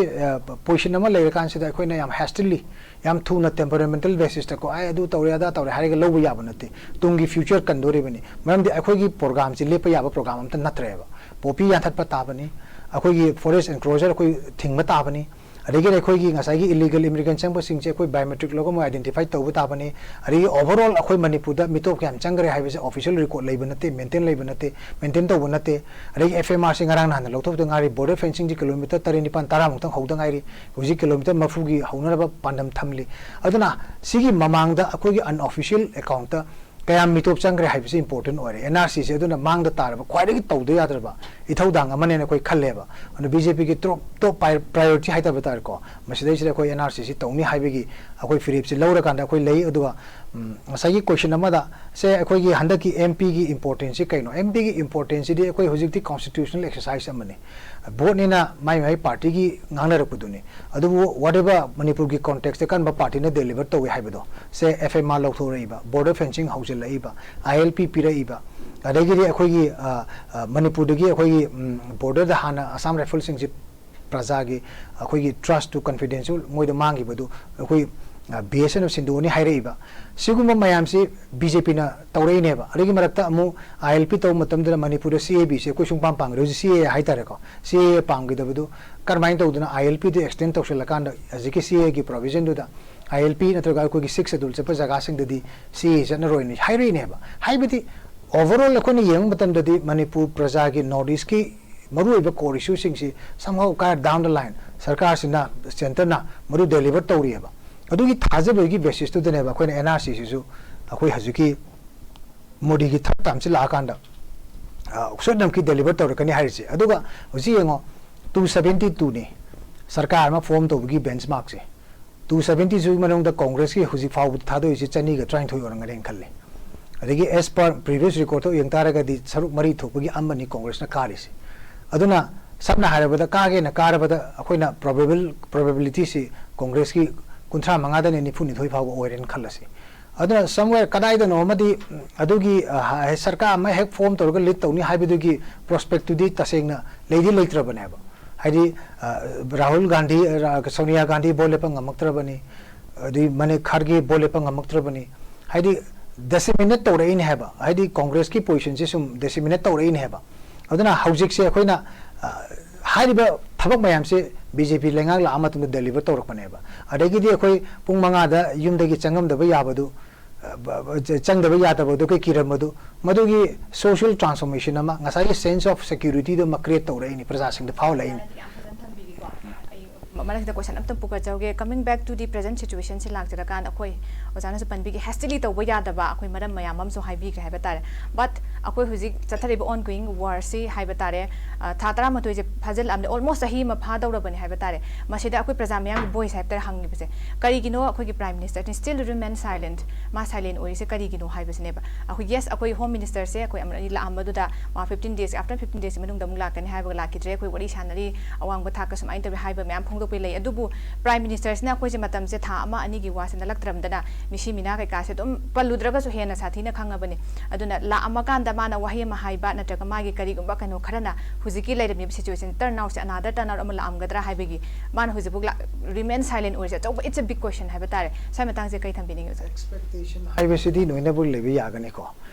ꯄꯣꯖꯤꯁꯟ ꯑꯃ ꯂꯩꯔꯀꯥꯟꯁꯤꯗ ꯑꯩꯈꯣꯏꯅ ꯌꯥꯝ ꯍꯦꯁꯇꯤꯂꯤ, ꯌꯥꯝ ꯊꯨꯅ temperamental basis ꯇꯀꯣ, ꯑꯩ ꯑꯗꯨ ꯇꯧꯔꯦ ꯑꯗꯥ ꯇꯧꯔꯦ ꯍꯥꯏꯔꯒ ꯂꯧꯕ ꯌꯥꯕ ꯅꯠꯇꯦ꯫ ꯇꯨꯡꯒꯤ ꯐ꯭ꯌꯨꯆꯔ ꯀꯟꯗꯣꯔꯤꯕꯅꯤ꯫ ꯃꯔꯝꯗꯤ ꯑꯩꯈꯣꯏꯒꯤ ꯄ꯭ꯔꯣꯒ꯭ꯔꯥꯝꯁꯤ ꯂꯦꯞꯄ ꯌꯥꯕ ꯄ꯭ꯔꯣꯒ꯭ꯔꯥꯝ ꯑꯝꯇ ꯅꯠꯇ꯭ꯔꯦꯕ꯫ ꯄꯣꯄꯤ ꯌꯥꯟꯊꯠꯄ ꯇꯥꯕꯅꯤ, ꯑꯩꯈꯣꯏꯒꯤ ꯐꯣꯔꯦꯁ ꯑꯦꯟꯀ꯭ꯂꯣꯖꯔ ꯑꯩꯈꯣꯏ ꯊꯤꯡꯕ ꯇꯥꯕꯅꯤ, ꯑꯗꯒꯤꯗꯤ ꯑꯩꯈꯣꯏꯒꯤ ꯉꯁꯥꯏꯒꯤ ꯏꯂꯤꯒꯦꯜ ꯏꯃꯤꯒ꯭ꯔꯦꯟ ꯆꯪꯕꯁꯤꯡꯁꯦ ꯑꯩꯈꯣꯏ ꯕꯥꯏꯑꯣꯃꯦꯇ꯭ꯔꯤꯛ ꯂꯧꯔꯒ ꯑꯃꯨꯛ ꯑꯥꯏꯗꯦꯟꯇꯤꯐꯥꯏ ꯇꯧꯕ ꯇꯥꯕꯅꯤ꯫ ꯑꯗꯒꯤ ꯑꯣꯚꯔꯑꯣꯜ ꯑꯩꯈꯣꯏ ꯃꯅꯤꯄꯨꯔꯗ ꯃꯤꯇꯣꯞ ꯀꯌꯥꯝ ꯆꯪꯈ꯭ꯔꯦ ꯍꯥꯏꯕꯁꯦ ꯑꯣꯐꯤꯁꯤꯌꯦꯜ ꯔꯦꯀꯣꯔꯗ ꯂꯩꯕ ꯅꯠꯇꯦ, ꯃꯦꯟꯇꯦꯟ ꯂꯩꯕ ꯅꯠꯇꯦ, ꯃꯦꯟꯇꯦꯟ ꯇꯧꯕ ꯅꯠꯇꯦ꯫ ꯑꯗꯒꯤ F M R ꯁꯤ ꯉꯔꯥꯡ ꯅꯍꯥꯟꯗ ꯂꯧꯊꯣꯛꯇ ꯉꯥꯏꯔꯤ꯫ ꯕꯣꯔꯗꯔ ꯐꯦꯟꯁꯤꯡꯁꯤ ꯀꯤꯂꯣꯃꯤꯇꯔ ꯇꯔꯦꯠ, ꯅꯤꯄꯥꯟ, ꯇꯔꯥꯃꯨꯛꯇꯪ ꯍꯧꯗ ꯉꯥꯏꯔꯤ꯫ ꯍꯧꯖꯤꯛ ꯀꯤꯂꯣꯃꯤꯇꯔ ꯃꯔꯐꯨꯒꯤ ꯍꯧꯅꯅꯕ ꯄꯥꯟꯗꯝ ꯊꯝꯂꯤ꯫ ꯑꯗꯨꯅ ꯁꯤꯒꯤ ꯃꯃꯥꯡꯗ ꯑꯩꯈꯣꯏꯒꯤ ꯑꯟꯑꯣꯐꯤꯁꯤꯌꯦꯜ ꯑꯦꯀꯥꯎꯟꯠꯇ ꯀꯌꯥꯝ ꯃꯤꯇꯣꯞ ꯆꯪꯈ꯭ꯔꯦ ꯍꯥꯏꯕꯁꯤ ꯏꯝꯄꯣꯔꯇꯦꯟ ꯑꯣꯏꯔꯦ꯫ N R C ꯁꯤ ꯑꯗꯨꯅ ꯃꯥꯡꯗ ꯇꯥꯔꯕ ꯈ꯭ꯋꯥꯏꯗꯒꯤ ꯇꯧꯗ ꯌꯥꯗ꯭ꯔꯕ ꯏꯊꯧꯗꯥꯡ ꯑꯃꯅꯦꯅ ꯑꯩꯈꯣꯏ ꯈꯜꯂꯦꯕ꯫ ꯑꯗꯨꯅ B J P ꯒꯤ ꯇꯣꯞ, ꯇꯣꯞ ꯄ꯭ꯔꯥꯏ-, ꯄ꯭ꯔꯥꯏꯑꯣꯔꯤꯇꯤ ꯍꯥꯏꯇꯕ ꯇꯥꯔꯦꯀꯣ, ꯃꯁꯤꯗꯩꯁꯤꯗ ꯑꯩꯈꯣꯏ N R C ꯁꯤ ꯇꯧꯅꯤ ꯍꯥꯏꯕꯒꯤ ꯑꯩꯈꯣꯏ ꯐꯤꯔꯦꯞꯁꯤ ꯂꯧꯔꯀꯥꯟꯗ ꯑꯩꯈꯣꯏ ꯂꯩ꯫ ꯑꯗꯨꯒ, ꯎꯝ, ꯉꯁꯥꯏꯒꯤ ꯀꯣꯏꯁꯟ ꯑꯃꯗ, ꯁꯦ, ꯑꯩꯈꯣꯏꯒꯤ ꯍꯟꯗꯛꯀꯤ M P ꯒꯤ ꯏꯝꯄꯣꯔꯇꯦꯟꯁꯁꯤ ꯀꯩꯅꯣ? M P ꯒꯤ ꯏꯝꯄꯣꯔꯇꯦꯟꯁꯁꯤꯗꯤ ꯑꯩꯈꯣꯏ ꯍꯧꯖꯤꯛꯇꯤ ꯀꯣꯟꯁꯇꯤꯇ꯭ꯌꯨꯁꯅꯦꯜ ꯑꯦꯛꯁꯔꯁꯥꯏꯁ ꯑꯃꯅꯤ꯫ ꯚꯣꯠꯅꯤꯅ ꯃꯥꯏ ꯃꯥꯏ ꯄꯥꯔꯇꯤꯒꯤ ꯉꯥꯡꯅꯔꯛꯄꯗꯨꯅꯤ꯫ ꯑꯗꯨꯕꯨ whatever ꯃꯅꯤꯄꯨꯔꯒꯤ ꯀꯣꯟꯇꯦꯛꯁꯇ ꯀꯔꯝꯕ ꯄꯥꯔꯇꯤꯅ ꯗꯦꯂꯤꯚꯔ ꯇꯧꯏ ꯍꯥꯏꯕꯗꯣ, ꯁꯦ, F M R ꯂꯧꯊꯣꯔꯛꯏꯕ, ꯕꯣꯔꯗꯔ ꯐꯦꯟꯁꯤꯡ ꯍꯧꯖꯤꯜꯂꯛꯏꯕ, I L P ꯄꯤꯔꯛꯏꯕ, ꯑꯗꯒꯤꯗꯤ ꯑꯩꯈꯣꯏꯒꯤ, ꯑ, ꯑ, ꯃꯅꯤꯄꯨꯔꯗꯒꯤ ꯑꯩꯈꯣꯏꯒꯤ, ꯎꯝ, ꯕꯣꯔꯗꯔꯗ ꯍꯥꯟꯅ ꯑꯁꯥꯝ ꯔꯥꯏꯐꯜꯁꯤꯡꯁꯤ ꯄ꯭ꯔꯖꯥꯒꯤ ꯑꯩꯈꯣꯏꯒꯤ ꯇ꯭ꯔꯁꯇꯨ, ꯀꯟꯐꯤꯗꯦꯟꯁꯁꯨ ꯃꯣꯏꯗ ꯃꯥꯡꯈꯤꯕꯗꯨ ꯑꯩꯈꯣꯏ, ꯑ, B S Fꯅ ꯁꯤꯟꯗꯣꯛꯑꯅꯤ ꯍꯥꯏꯔꯛꯏꯕ꯫ ꯁꯤꯒꯨꯝꯕ ꯃꯌꯥꯝꯁꯤ B J Pꯅ ꯇꯧꯔꯛꯏꯅꯦꯕ꯫ ꯑꯗꯒꯤ ꯃꯔꯛꯇ ꯑꯃꯨꯛ I L P ꯇꯧꯕ ꯃꯇꯝꯗꯨꯗ ꯃꯅꯤꯄꯨꯔꯗ C A B ꯁꯤ ꯑꯩꯈꯣꯏ ꯁꯨꯡꯄꯥꯝ ꯄꯥꯝꯈꯤꯗꯦ꯫ ꯍꯧꯖꯤꯛ C A A ꯍꯥꯏꯇꯥꯔꯦꯀꯣ, C A A ꯄꯥꯝꯈꯤꯗꯕꯗꯨ ꯀꯔꯝꯍꯥꯏꯅ ꯇꯧꯗꯅ I L Pꯗꯨ extend ꯇꯧꯁꯤꯜꯂꯀꯥꯟꯗ ꯍꯧꯖꯤꯛꯀꯤ C A Aꯒꯤ provisionꯗꯨꯗ I L P ꯅꯠꯇ꯭ꯔꯒ ꯑꯩꯈꯣꯏꯒꯤ Sixth Schedule ꯆꯠꯄ ꯖꯒꯥꯁꯤꯡꯗꯗꯤ C A A ꯆꯠꯅꯔꯣꯏꯅ ꯍꯥꯏꯔꯛꯏꯅꯦꯕ꯫ ꯍꯥꯏꯕꯗꯤ overall ꯑꯩꯈꯣꯏꯅ ꯌꯦꯡꯕ ꯃꯇꯝꯗꯗꯤ ꯃꯅꯤꯄꯨꯔ ꯄ꯭ꯔꯖꯥꯒꯤ North Eastꯀꯤ ꯃꯔꯨꯑꯣꯏꯕ core issueꯁꯤꯡꯁꯤ somehow ꯀꯥꯏ down the line ꯁꯔꯀꯥꯔꯁꯤꯅ, centreꯅ ꯃꯗꯨ deliver ꯇꯧꯔꯤꯑꯕ꯫ ꯑꯗꯨꯒꯤ ꯊꯥꯖꯕꯒꯤ basisꯇꯨꯗꯅꯦꯕ ꯑꯩꯈꯣꯏꯅ N R C ꯁꯤꯁꯨ ꯑꯩꯈꯣꯏ ꯍꯧꯖꯤꯛꯀꯤ ꯃꯣꯗꯤꯒꯤ third termꯁꯤ ꯂꯥꯛꯑꯀꯥꯟꯗ, ꯑ, ꯁꯣꯏꯗꯅꯃꯛꯀꯤ deliver ꯇꯧꯔꯛꯀꯅꯤ ꯍꯥꯏꯔꯤꯁꯦ꯫ ꯑꯗꯨꯒ ꯍꯧꯖꯤꯛ ꯌꯦꯡꯉꯣ, two seventy twoꯅꯤ ꯁꯔꯀꯥꯔ ꯑꯃ form ꯇꯧꯕꯒꯤ benchmarkꯁꯦ꯫ Two seventy twoꯒꯤ ꯃꯅꯨꯡꯗ ꯀꯣꯡꯒ꯭ꯔꯦꯁꯀꯤ ꯍꯧꯖꯤꯛ ꯐꯥꯎꯕꯗ ꯊꯥꯗꯣꯛꯏꯁꯦ ꯆꯅꯤꯒ ꯇꯔꯥꯅꯤꯊꯣꯏ ꯑꯣꯏꯔꯝꯒꯅꯦꯅ ꯈꯜꯂꯤ꯫ ꯑꯗꯒꯤ as per previous recordꯇ ꯌꯦꯡ ꯇꯥꯔꯒꯗꯤ ꯁꯔꯨꯛ ꯃꯔꯤ ꯊꯣꯛꯄꯒꯤ ꯑꯃꯅꯤ ꯀꯣꯡꯒ꯭ꯔꯦꯁꯅ ꯀꯥꯔꯤꯁꯦ꯫ ꯑꯗꯨꯅ ꯁꯝꯅ ꯍꯥꯏꯔꯕꯗ ꯀꯥꯒꯦꯅ ꯀꯥꯔꯕꯗ ꯑꯩꯈꯣꯏꯅ probable, probabilityꯁꯤ ꯀꯣꯡꯒ꯭ꯔꯦꯁꯀꯤ ꯀꯨꯟꯊ꯭ꯔꯥ ꯃꯉꯥꯗꯅ ꯅꯤꯐꯨ ꯅꯤꯊꯣꯏ ꯐꯥꯎꯕ ꯑꯣꯏꯔꯦꯅ ꯈꯜꯂꯁꯤ꯫ ꯑꯗꯨꯅ somewhere ꯀꯗꯥꯏꯗꯅꯣ ꯑꯃꯗꯤ, ꯎꯝ, ꯑꯗꯨꯒꯤ, ꯑ, ꯍ-, ꯁꯔꯀꯥꯔ ꯑꯃ ꯍꯦꯛ form ꯇꯧꯔꯒ lead ꯇꯧꯅꯤ ꯍꯥꯏꯕꯗꯨꯒꯤ prospectꯇꯨꯗꯤ ꯇꯁꯦꯡꯅ ꯂꯩꯗꯤ ꯂꯩꯇ꯭ꯔꯕꯅꯦꯕ꯫ ꯍꯥꯏꯗꯤ, ꯑ, ꯔꯥꯍꯨꯜ ꯒꯥꯟꯙꯤ, ꯔꯥ-, ꯁꯣꯅꯤꯌꯥ ꯒꯥꯟꯙꯤ ꯚꯣꯠ ꯂꯦꯞꯄ ꯉꯝꯃꯛꯇ꯭ꯔꯕꯅꯤ, ꯑꯗꯨꯗꯤ ꯃꯅꯤ ꯈꯥꯔꯒꯦ ꯚꯣꯠ ꯂꯦꯞꯄ ꯉꯝꯃꯛꯇ꯭ꯔꯕꯅꯤ, ꯍꯥꯏꯗꯤ disseminate ꯇꯧꯔꯛꯏꯅꯦ ꯍꯥꯏꯕ, ꯍꯥꯏꯗꯤ ꯀꯣꯡꯒ꯭ꯔꯦꯁꯀꯤ positionꯁꯦ ꯁꯨꯝ disseminate ꯇꯧꯔꯛꯏꯅꯦ ꯍꯥꯏꯕ꯫ ꯑꯗꯨꯅ ꯍꯧꯖꯤꯛꯁꯦ ꯑꯩꯈꯣꯏꯅ, ꯑ, ꯍꯥꯏꯔꯤꯕ ꯊꯕꯛ ꯃꯌꯥꯝꯁꯦ BJP ꯂꯩꯉꯥꯛ ꯂꯥꯛꯑ ꯃꯇꯨꯡꯗ deliver ꯇꯧꯔꯛꯄꯅꯦꯕ꯫ ꯑꯗꯒꯤꯗꯤ ꯑꯩꯈꯣꯏ ꯄꯨꯡ ꯃꯉꯥꯗ ꯌꯨꯝꯗꯒꯤ ꯆꯪꯉꯝꯗꯕ ꯌꯥꯕꯗꯨ, ꯑ, ꯕ-, ꯕ-, ꯆ-, ꯆꯪꯗꯕ ꯌꯥꯗꯕꯗꯨ ꯀꯩ ꯀꯤꯔꯝꯕꯗꯨ, ꯃꯗꯨꯒꯤ social transformation ꯑꯃ, ꯉꯁꯥꯏꯒꯤ sense of securityꯗꯨ ꯑꯃ create ꯇꯧꯔꯛꯏꯅꯤ, ꯄ꯭ꯔꯖꯥꯁꯤꯡꯗ ꯐꯥꯎꯍꯜꯂꯛꯏꯅꯤ꯫ ꯌꯥꯝ ꯐꯖꯅ ꯊꯝꯕꯤꯔꯤꯀꯣ꯫ ꯑꯩ ꯃꯔꯛꯁꯤꯗ question ꯑꯝꯇꯪ ꯄꯨꯀꯠꯆꯍꯧꯒꯦ꯫ Coming back to the present situationꯁꯤ ꯂꯥꯛꯆꯔꯀꯥꯟꯗ, ꯑꯩꯈꯣꯏ ꯑꯣꯖꯥꯅꯁꯨ ꯄꯟꯕꯤꯈꯤ, hastily ꯇꯧꯕ ꯌꯥꯗꯕ ꯑꯩꯈꯣꯏ ꯃꯔꯝ ꯃꯌꯥꯝ ꯑꯃꯁꯨ ꯍꯥꯏꯕꯤꯈ꯭ꯔꯦ ꯍꯥꯏꯕ ꯇꯥꯔꯦ꯫ But ꯑꯩꯈꯣꯏ ꯍꯧꯖꯤꯛ ꯆꯠꯊꯔꯤꯕ ongoing warꯁꯤ ꯍꯥꯏꯕ ꯇꯥꯔꯦ, ꯑ, ꯊꯥ ꯇꯔꯥꯃꯥꯊꯣꯏꯁꯦ ꯐꯥꯖꯤꯜꯂꯛꯑꯕꯅꯤ, almost ꯆꯍꯤ ꯑꯃ ꯐꯥꯗꯧꯔꯕꯅꯤ ꯍꯥꯏꯕ ꯇꯥꯔꯦ꯫ ꯃꯁꯤꯗ ꯑꯩꯈꯣꯏ ꯄ꯭ꯔꯖꯥ ꯃꯌꯥꯝꯒꯤ voice ꯍꯥꯏꯕ ꯇꯥꯔꯦ ꯍꯪꯉꯤꯕꯁꯦ, ꯀꯔꯤꯒꯤꯅꯣ ꯑꯩꯈꯣꯏꯒꯤ Prime Ministerꯅ still remain silent, ꯃꯥ silent ꯑꯣꯏꯔꯤꯁꯦ ꯀꯔꯤꯒꯤꯅꯣ ꯍꯥꯏꯕꯁꯤꯅꯦꯕ꯫ ꯑꯩꯈꯣꯏ, yes, ꯑꯩꯈꯣꯏ Home Ministerꯁꯦ ꯑꯩꯈꯣꯏ ꯑꯃꯨꯛ ꯑꯅꯤ ꯂꯥꯛꯑꯝꯕꯗꯨꯗ ꯃꯥ fifteen days, after fifteen days ꯃꯅꯨꯡꯗ ꯑꯃꯨꯛ ꯂꯥꯛꯀꯅꯤ ꯍꯥꯏꯕꯒ ꯂꯥꯛꯈꯤꯗ꯭ꯔꯦ꯫ ꯑꯩꯈꯣꯏ ꯋꯥꯔꯤ ꯁꯥꯟꯅꯔꯤ, ꯑꯋꯥꯡꯕ ꯊꯥꯛꯀ ꯁꯨꯃꯥꯏꯅ ꯇꯧꯔꯤ ꯍꯥꯏꯕ ꯃꯌꯥꯝ ꯐꯣꯡꯗꯣꯛꯄ ꯂꯩ꯫ ꯑꯗꯨꯕꯨ Prime Ministerꯁꯤꯅ ꯑꯩꯈꯣꯏꯁꯦ ꯃꯇꯝꯁꯦ ꯊꯥ ꯑꯃ ꯑꯅꯤꯒꯤ ꯋꯥꯁꯦ ꯅꯠꯂꯛꯇ꯭ꯔꯕꯅꯤꯅ ꯃꯤꯁꯤ ꯃꯤꯅꯥ ꯀꯩꯀꯥꯁꯦ ꯑꯗꯨꯝ ꯄꯜꯂꯨꯗ꯭ꯔꯒꯁꯨ ꯍꯦꯟꯅ ꯁꯥꯊꯤꯅ ꯈꯪꯉꯕꯅꯤ꯫ ꯑꯗꯨꯅ ꯂꯥꯛꯑꯝꯃꯀꯥꯟꯗ ꯃꯥꯅ ꯋꯥꯍꯩ ꯑꯃ ꯍꯥꯏꯕ ꯅꯠꯇ꯭ꯔꯒ ꯃꯥꯒꯤ ꯀꯔꯤꯒꯨꯝꯕ ꯀꯩꯅꯣ ꯈꯔꯅ ꯍꯧꯖꯤꯛꯀꯤ ꯂꯩꯔꯝꯃꯤꯕ situation, turnoutꯁꯦ another turnout ꯑꯃ ꯂꯥꯛꯑꯝꯒꯗ꯭ꯔꯥ ꯍꯥꯏꯕꯒꯤ ꯃꯥꯅ ꯍꯧꯖꯤꯛꯐꯥꯎ ꯂꯥꯛ-, remain silent ꯑꯣꯏꯔꯤꯁꯦ ꯑꯆꯧꯕ, it's a big question ꯍꯥꯏꯕ ꯇꯥꯔꯦ꯫ ꯁ꯭ꯋꯥꯏ ꯃꯇꯥꯡꯁꯦ ꯀꯩ ꯊꯝꯕꯤꯅꯤꯡꯉꯤ ꯑꯣꯖꯥ? Expectation ꯍꯥꯏꯕꯁꯤꯗꯤ ꯂꯣꯏꯅꯃꯛ ꯂꯩꯕ ꯌꯥꯒꯅꯤꯀꯣ꯫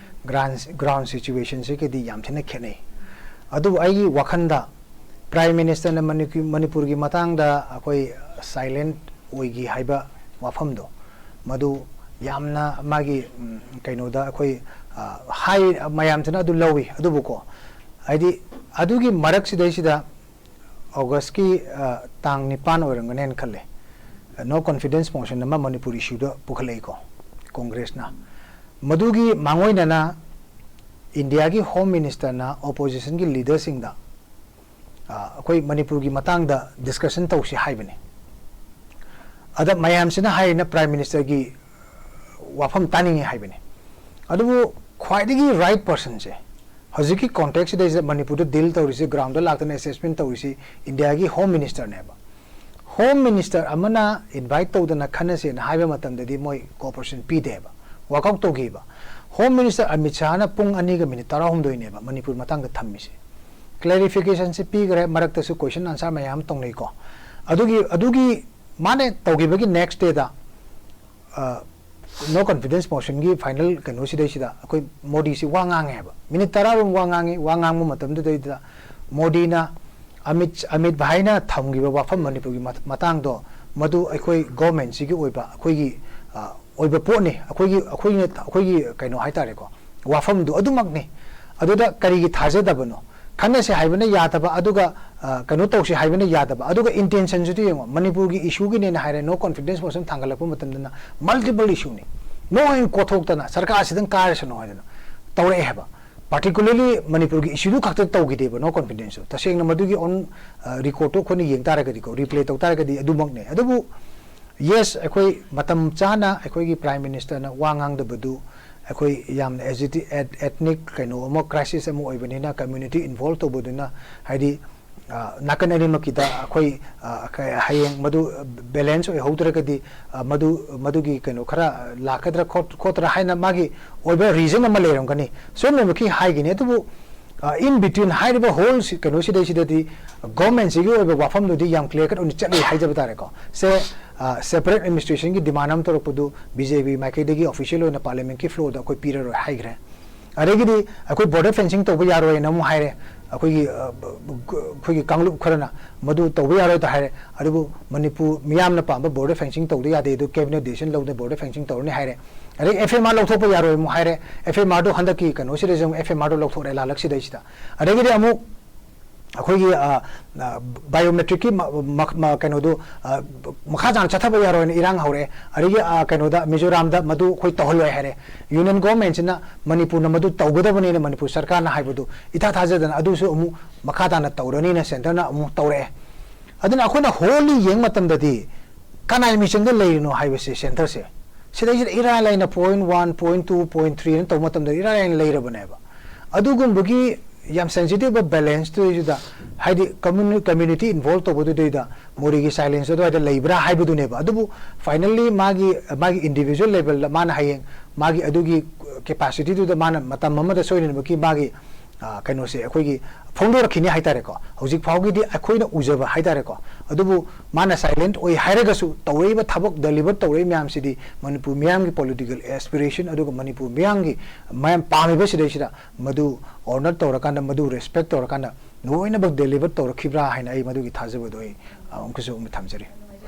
Ground, ground situationꯁꯤꯒꯗꯤ ꯌꯥꯝ ꯊꯤꯅ ꯈꯦꯠꯅꯩ꯫ ꯑꯗꯨꯕꯨ ꯑꯩꯒꯤ ꯋꯥꯈꯜꯗ Prime Ministerꯅ ꯃꯅꯤꯄꯨ-, ꯃꯅꯤꯄꯨꯔꯒꯤ ꯃꯇꯥꯡꯗ ꯑꯩꯈꯣꯏ silent ꯑꯣꯏꯈꯤ ꯍꯥꯏꯕ ꯋꯥꯐꯝꯗꯣ, ꯃꯗꯨ ꯌꯥꯝꯅ ꯃꯥꯒꯤ, ꯎꯝ, ꯀꯩꯅꯣꯗ ꯑꯩꯈꯣꯏ, ꯑ, ꯍꯥꯏ, ꯃꯌꯥꯝꯁꯤꯅ ꯑꯗꯨ ꯂꯧꯏ꯫ ꯑꯗꯨꯕꯨꯀꯣ, ꯍꯥꯏꯗꯤ ꯑꯗꯨꯒꯤ ꯃꯔꯛꯁꯤꯗꯩꯁꯤꯗ Augustꯀꯤ, ꯑ, ꯇꯥꯡ ꯅꯤꯄꯥꯟ ꯑꯣꯏꯔꯝꯒꯅꯦꯅ ꯈꯜꯂꯦ, no confidence motion ꯑꯃ ꯃꯅꯤꯄꯨꯔ issueꯗ ꯄꯨꯈꯠꯂꯛꯏꯀꯣ ꯀꯣꯡꯒ꯭ꯔꯦꯁꯅ꯫ ꯃꯗꯨꯒꯤ ꯃꯥꯡꯑꯣꯏꯅꯅ ꯏꯟꯗꯤꯌꯥꯒꯤ Home Ministerꯅ oppositionꯒꯤ leaderꯁꯤꯡꯗ, ꯑ, ꯑꯩꯈꯣꯏ ꯃꯅꯤꯄꯨꯔꯒꯤ ꯃꯇꯥꯡꯗ discussion ꯇꯧꯁꯤ ꯍꯥꯏꯕꯅꯤ꯫ ꯑꯗ ꯃꯌꯥꯝꯁꯤꯅ ꯍꯥꯏꯔꯤꯅ Prime Ministerꯒꯤ ꯋꯥꯐꯝ ꯇꯥꯅꯤꯡꯉꯤ ꯍꯥꯏꯕꯅꯤ꯫ ꯑꯗꯨꯕꯨ ꯈ꯭ꯋꯥꯏꯗꯒꯤ right personꯁꯦ ꯍꯧꯖꯤꯛꯀꯤ contextꯁꯤꯗꯩꯁꯤꯗ ꯃꯅꯤꯄꯨꯔꯗ deal ꯇꯧꯔꯤꯁꯤ, groundꯗ ꯂꯥꯛꯇꯅ assessment ꯇꯧꯔꯤꯁꯤ ꯏꯟꯗꯤꯌꯥꯒꯤ Home Ministerꯅꯦꯕ꯫ Home Minister ꯑꯃꯅ invite ꯇꯧꯗꯅ ꯈꯟꯅꯁꯦꯅ ꯍꯥꯏꯕ ꯃꯇꯝꯗꯗꯤ ꯃꯣꯏ cooperation ꯄꯤꯗꯦꯕ, walkout ꯇꯧꯈꯤꯕ꯫ Home Minister ꯑꯃꯤꯠ ꯁꯥꯍꯅ ꯄꯨꯡ ꯑꯅꯤꯒ minute ꯇꯔꯥꯍꯨꯝꯗꯣꯏꯅꯦꯕ ꯃꯅꯤꯄꯨꯔ ꯃꯇꯥꯡꯗ ꯊꯝꯃꯤꯁꯦ꯫ ꯀ꯭ꯂꯦꯔꯤꯐꯤꯀꯦꯁꯟꯁꯤ ꯄꯤꯈ꯭ꯔꯦ, ꯃꯔꯛꯇꯁꯨ ꯀꯣꯏꯁꯟ ꯑꯟꯁꯔ ꯃꯌꯥꯝ ꯑꯃ ꯇꯧꯅꯩꯀꯣ꯫ ꯑꯗꯨꯒꯤ ꯑꯗꯨꯒꯤ ꯃꯥꯅ ꯇꯧꯈꯤꯕꯒꯤ ꯅꯦꯛꯁ ꯗꯦꯗ ꯅꯣ ꯀꯟꯐꯤꯗꯦꯟꯁ ꯃꯣꯁꯟꯒꯤ ꯐꯥꯏꯅꯦꯜ ꯀꯩꯅꯣꯁꯤꯗꯩꯁꯤꯗ ꯑꯩꯈꯣꯏ ꯃꯣꯗꯤꯁꯤ ꯋꯥ ꯉꯥꯡꯉꯦ ꯍꯥꯏꯕ, ꯃꯤꯅꯤꯠ ꯇꯔꯥꯔꯣꯝ ꯋꯥ ꯉꯥꯡꯉꯤ꯫ ꯋꯥ ꯉꯥꯡꯕ ꯃꯇꯝꯗꯨꯗꯩꯗꯨꯗ ꯃꯣꯗꯤꯅ ꯑꯃꯤꯠ ꯑꯃꯤꯠ ꯚꯥꯏꯅ ꯊꯝꯈꯤꯕ ꯋꯥꯐꯝ ꯃꯅꯤꯄꯨꯔꯒꯤ ꯃꯇ- ꯃꯇꯥꯡꯗꯣ, ꯃꯗꯨ ꯑꯩꯈꯣꯏ ꯒꯣꯔꯃꯦꯟꯁꯤꯒꯤ ꯑꯣꯏꯕ ꯑꯩꯈꯣꯏꯒꯤ ꯑ, ꯑꯣꯏꯕ ꯄꯣꯠꯅꯤ, ꯑꯩꯈꯣꯏꯒꯤ ꯑꯩꯈꯣꯏꯅ ꯑꯩꯈꯣꯏꯒꯤ ꯀꯩꯅꯣ ꯍꯥꯏꯇꯥꯔꯦꯀꯣ, ꯋꯥꯐꯝꯗꯨ ꯑꯗꯨꯃꯛꯅꯤ꯫ ꯑꯗꯨꯗ ꯀꯔꯤꯒꯤ ꯊꯥꯖꯗꯕꯅꯣ? ꯈꯟꯅꯁꯦ ꯍꯥꯏꯕꯅ ꯌꯥꯗꯕ, ꯑꯗꯨꯒ ꯑ, ꯀꯩꯅꯣ ꯇꯧꯁꯦ ꯍꯥꯏꯕꯅ ꯌꯥꯗꯕ, ꯑꯗꯨꯒ ꯏꯟꯇꯦꯟꯁꯟꯁꯤꯗꯤ ꯌꯦꯡꯉꯣ, ꯃꯅꯤꯄꯨꯔꯒꯤ ꯏꯁꯨꯒꯤꯅꯦꯅ ꯍꯥꯏꯔꯦ, ꯅꯣ ꯀꯣꯟꯐꯤꯗꯦꯟꯁ ꯃꯣꯁꯟ ꯊꯥꯡꯒꯠꯂꯛꯄ ꯃꯇꯝꯗꯅ ꯃꯜꯇꯤꯄꯜ ꯏꯁꯨꯅꯤ, ꯂꯣꯏ ꯀꯣꯠꯊꯣꯛꯇꯅ ꯁꯔꯀꯥꯔꯁꯤꯗꯪ ꯀꯥꯏꯔꯁꯅꯨ ꯍꯥꯏꯗꯅ ꯇꯧꯔꯛꯑꯦ ꯍꯥꯏꯕ꯫ ꯄꯥꯔꯇꯤꯀꯨꯂꯔꯂꯤ ꯃꯅꯤꯄꯨꯔꯒꯤ ꯏꯁꯨꯗꯨ ꯈꯛꯇ ꯇꯧꯈꯤꯗꯦꯕ ꯅꯣ ꯀꯣꯟꯐꯤꯗꯦꯟꯁꯇꯨ꯫ ꯇꯁꯦꯡꯅ ꯃꯗꯨꯒꯤ ꯑꯣꯟ ꯔꯤꯀꯣꯔꯠꯇꯨ ꯑꯩꯈꯣꯏꯅ ꯌꯦꯡ ꯇꯥꯔꯒꯗꯤꯀꯣ, ꯔꯤꯄ꯭ꯂꯦ ꯇꯧ ꯇꯥꯔꯒꯗꯤ ꯑꯗꯨꯃꯛꯅꯦ꯫ ꯑꯗꯨꯕꯨ ꯌꯦꯁ, ꯑꯩꯈꯣꯏ ꯃꯇꯝ ꯆꯥꯅ ꯑꯩꯈꯣꯏꯒꯤ ꯄ꯭ꯔꯥꯏꯝ ꯃꯤꯅꯤꯁꯇꯔꯅ ꯋꯥ ꯉꯥꯡꯗꯕꯗꯨ ꯑꯩꯈꯣꯏ ꯌꯥꯝꯅ ꯑꯦꯖꯤꯇꯤ ꯑꯦꯠꯅꯤꯛ ꯀꯩꯅꯣ ꯑꯃ, ꯀ꯭ꯔꯥꯏꯁꯤꯁ ꯑꯃ ꯑꯣꯏꯕꯅꯤꯅ, ꯀꯝꯃ꯭ꯌꯨꯅꯤꯇꯤ ꯏꯟꯚꯣꯜꯕ ꯇꯧꯕꯗꯨꯅ, ꯍꯥꯏꯗꯤ ꯑ, ꯅꯥꯀꯟ ꯑꯅꯤꯃꯛꯀꯤꯗ ꯑꯩꯈꯣꯏ ꯑ, ꯀꯩ- ꯍꯌꯦꯡ ꯃꯗꯨ ꯕꯦꯂꯦꯟꯁ ꯑꯣꯏꯍꯧꯗ꯭ꯔꯒꯗꯤ ꯑ, ꯃꯗꯨ ꯃꯗꯨꯒꯤ ꯀꯩꯅꯣ ꯈꯔ ꯂꯥꯛꯀꯗ꯭ꯔꯥ ꯈꯣꯠ- ꯈꯣꯠꯇ꯭ꯔꯥ ꯍꯥꯏꯅ ꯃꯥꯒꯤ ꯑꯣꯏꯕ ꯔꯤꯖꯟ ꯑꯃ ꯂꯩꯔꯝꯒꯅꯤ, ꯁꯣꯝꯅꯃꯛꯀꯤ ꯍꯥꯏꯒꯅꯤ꯫ ꯑꯗꯨꯕꯨ ꯏꯟ ꯕꯤꯇ꯭ꯋꯤꯟ ꯍꯥꯏꯔꯤꯕ ꯍꯣꯜ ꯀꯩꯅꯣꯁꯤꯗꯩꯁꯤꯗꯗꯤ ꯒꯣꯔꯃꯦꯟꯁꯤꯒꯤ ꯑꯣꯏꯕ ꯋꯥꯐꯝꯗꯨꯗꯤ ꯌꯥꯝ ꯀ꯭ꯂꯤꯌꯥꯔ ꯀꯠ ꯑꯣꯏꯅ ꯆꯠꯂꯤ ꯍꯥꯏꯖꯕ ꯇꯥꯔꯦꯀꯣ꯫ ꯁꯦ, ꯁꯦꯄꯔꯦꯠ ꯑꯦꯗꯃꯤꯅꯤꯁꯇ꯭ꯔꯦꯁꯟꯒꯤ ꯗꯤꯃꯥꯟ ꯑꯃ ꯇꯧꯔꯛꯄꯗꯨ ꯕꯤ ꯖꯦ ꯄꯤ ꯃꯥꯏꯀꯩꯗꯒꯤ ꯑꯣꯐꯤꯁꯤꯌꯦꯜ ꯑꯣꯏꯅ ꯄꯥꯔꯂꯤꯌꯥꯃꯦꯟꯠꯀꯤ ꯐ꯭ꯂꯣꯔꯗ ꯑꯩꯈꯣꯏ ꯄꯤꯔꯔꯣꯏ ꯍꯥꯏꯈ꯭ꯔꯦ꯫ ꯑꯗꯒꯤꯗꯤ ꯑꯩꯈꯣꯏ ꯕꯣꯔꯗꯔ ꯐꯦꯟꯁꯤꯡ ꯇꯧꯕ ꯌꯥꯔꯣꯏꯅ ꯑꯃꯨꯛ ꯍꯥꯏꯔꯦ꯫ ꯑꯩꯈꯣꯏꯒꯤ ꯑ, ꯕ- ꯕ- ꯑꯩꯈꯣꯏꯒꯤ ꯀꯥꯡꯂꯨꯞ ꯈꯔꯅ ꯃꯗꯨ ꯇꯧꯕ ꯌꯥꯔꯣꯏꯗ ꯍꯥꯏꯔꯦ꯫ ꯑꯗꯨꯕꯨ ꯃꯅꯤꯄꯨꯔ ꯃꯤꯌꯥꯝꯅ ꯄꯥꯝꯕ ꯕꯣꯔꯗꯔ ꯐꯦꯟꯁꯤꯡ ꯇꯧꯗ ꯌꯥꯗꯦ, ꯑꯗꯨ ꯀꯦꯕꯤꯅꯦꯠ ꯗꯤꯁꯤꯖꯟ ꯂꯧꯗꯅ ꯕꯣꯔꯗꯔ ꯐꯦꯟꯁꯤꯡ ꯇꯧꯔꯅꯤ ꯍꯥꯏꯔꯦ꯫ ꯑꯗꯩ ꯑꯦꯐ ꯑꯦꯝ ꯑꯥꯔ ꯂꯧꯊꯣꯛꯄ ꯌꯥꯔꯣꯏ ꯑꯃꯨꯛ ꯍꯥꯏꯔꯦ꯫ ꯑꯦꯐ ꯑꯦꯝ ꯑꯥꯔꯗꯣ ꯍꯟꯗꯛꯀꯤ ꯀꯩꯅꯣꯁꯤꯗꯩꯁꯤꯗ ꯑꯃꯨꯛ ꯑꯦꯐ ꯑꯦꯝ ꯑꯥꯔꯗꯣ ꯂꯧꯊꯣꯛꯑꯦ ꯂꯥꯜꯂꯛꯁꯤꯗꯩꯁꯤꯗ꯫ ꯑꯗꯒꯤꯗꯤ ꯑꯃꯨꯛ ꯑꯩꯈꯣꯏꯒꯤ ꯑ, ꯑ, ꯕꯥꯏꯑꯣꯃꯦꯇ꯭ꯔꯤꯛꯀꯤ ꯃ- ꯃ- ꯃ- ꯀꯩꯅꯣꯗꯨ ꯑ, ꯃꯈꯥ ꯇꯥꯅ ꯆꯠꯊꯕ ꯌꯥꯔꯣꯏꯅ ꯏꯔꯥꯡ ꯍꯧꯔꯛꯑꯦ꯫ ꯑꯗꯒꯤ ꯑ, ꯀꯩꯅꯣꯗ ꯃꯤꯖꯣꯔꯥꯝꯗ ꯃꯗꯨ ꯑꯩꯈꯣꯏ ꯇꯧꯍꯜꯂꯣꯏ ꯍꯥꯏꯔꯦ꯫ ꯌꯨꯅꯤꯌꯟ ꯒꯣꯔꯃꯦꯟꯁꯤꯅ ꯃꯅꯤꯄꯨꯔꯅ ꯃꯗꯨ ꯇꯧꯒꯗꯕꯅꯦꯅ ꯃꯅꯤꯄꯨꯔ ꯁꯔꯀꯥꯔꯅ ꯍꯥꯏꯕꯗꯨ ꯏꯊꯥ ꯊꯥꯖꯗꯅ ꯑꯗꯨꯁꯨ ꯑꯃꯨꯛ ꯃꯈꯥ ꯇꯥꯅ ꯇꯧꯔꯅꯤꯅ ꯁꯦꯟꯇꯔꯅ ꯑꯃꯨꯛ ꯇꯧꯔꯛꯑꯦ꯫ ꯑꯗꯨꯅ ꯑꯩꯈꯣꯏꯅ ꯍꯣꯜꯂꯤ ꯌꯦꯡꯕ ꯃꯇꯝꯗꯗꯤ ꯀꯅꯥꯏ ꯃꯤꯆꯪꯗ ꯂꯩꯔꯤꯅꯣ ꯍꯥꯏꯕꯁꯦ ꯁꯦꯟꯇꯔꯁꯦ ꯁꯤꯗꯩꯁꯤꯗ ꯏꯔꯥꯏ ꯂꯥꯏꯅ point one, point two, point three ꯇꯧꯕ ꯃꯇꯝꯗ ꯏꯔꯥꯏ ꯂꯥꯏꯅ ꯂꯩꯔꯕꯅꯦꯕ꯫ ꯑꯗꯨꯒꯨꯝꯕꯒꯤ ꯌꯥꯝ ꯁꯦꯟꯁꯤꯇꯤꯚ ꯑꯣꯏꯕ ꯕꯦꯂꯦꯟꯁꯇꯨꯗꯩꯗꯨꯗ, ꯍꯥꯏꯗꯤ ꯀꯝꯃ꯭ꯌꯨꯅꯤ- ꯀꯝꯃ꯭ꯌꯨꯅꯤꯇꯤ ꯏꯟꯚꯣꯜꯕ ꯇꯧꯕꯗꯨꯗꯩꯗ ꯃꯣꯗꯤꯒꯤ ꯁꯥꯏꯂꯦꯟꯁ ꯑꯗꯨꯋꯥꯏꯗ ꯂꯩꯕ꯭ꯔꯥ ꯍꯥꯏꯕꯗꯨꯅꯦꯕ꯫ ꯑꯗꯨꯕꯨ ꯐꯥꯏꯅꯜꯂꯤ ꯃꯥꯒꯤ ꯃꯥꯒꯤ ꯏꯟꯗꯤꯕꯤꯖꯨꯋꯦꯜ ꯂꯦꯚꯦꯜꯗ ꯃꯥꯅ ꯍꯌꯦꯡ ꯃꯥꯒꯤ ꯑꯗꯨꯒꯤ ꯀꯦꯄꯥꯁꯤꯇꯤꯗꯨꯗ ꯃꯥꯅ ꯃꯇꯝ ꯑꯃꯗ ꯁꯣꯏꯗꯅꯃꯛꯀꯤ ꯃꯥꯒꯤ ꯑ, ꯀꯩꯅꯣꯁꯦ ꯑꯩꯈꯣꯏꯒꯤ ꯐꯣꯡꯗꯣꯔꯛꯈꯤꯅꯤ ꯍꯥꯏꯇꯥꯔꯦꯀꯣ꯫ ꯍꯧꯖꯤꯛ ꯐꯥꯎꯒꯤꯗꯤ ꯑꯩꯈꯣꯏꯅ ꯎꯖꯕ ꯍꯥꯏꯇꯥꯔꯦꯀꯣ꯫ ꯑꯗꯨꯕꯨ ꯃꯥꯅ silent ꯑꯣꯏ ꯍꯥꯏꯔꯒꯁꯨ ꯇꯧꯔꯛꯏꯕ ꯊꯕꯛ, deliver ꯇꯧꯔꯛꯏ ꯃꯌꯥꯝꯁꯤꯗꯤ ꯃꯅꯤꯄꯨꯔ ꯃꯤꯌꯥꯝꯒꯤ political aspiration ꯑꯗꯨꯒ ꯃꯅꯤꯄꯨꯔ ꯃꯤꯌꯥꯝꯒꯤ, ꯃꯌꯥꯝ ꯄꯥꯝꯃꯤꯕꯁꯤꯗꯩꯁꯤꯗ ꯃꯗꯨ honour ꯇꯧꯔꯀꯥꯟꯗ, ꯃꯗꯨ respect ꯇꯧꯔꯀꯥꯟꯗ ꯂꯣꯏꯅꯃꯛ deliver ꯇꯧꯔꯛꯈꯤꯕ꯭ꯔꯥ ꯍꯥꯏꯅ ꯑꯩ ꯃꯗꯨꯒꯤ ꯊꯥꯖꯕꯗꯣ ꯑꯩ, ꯑ, ꯑꯃꯨꯛꯀꯁꯨ ꯑꯃꯨꯛ ꯊꯝꯖꯔꯤ꯫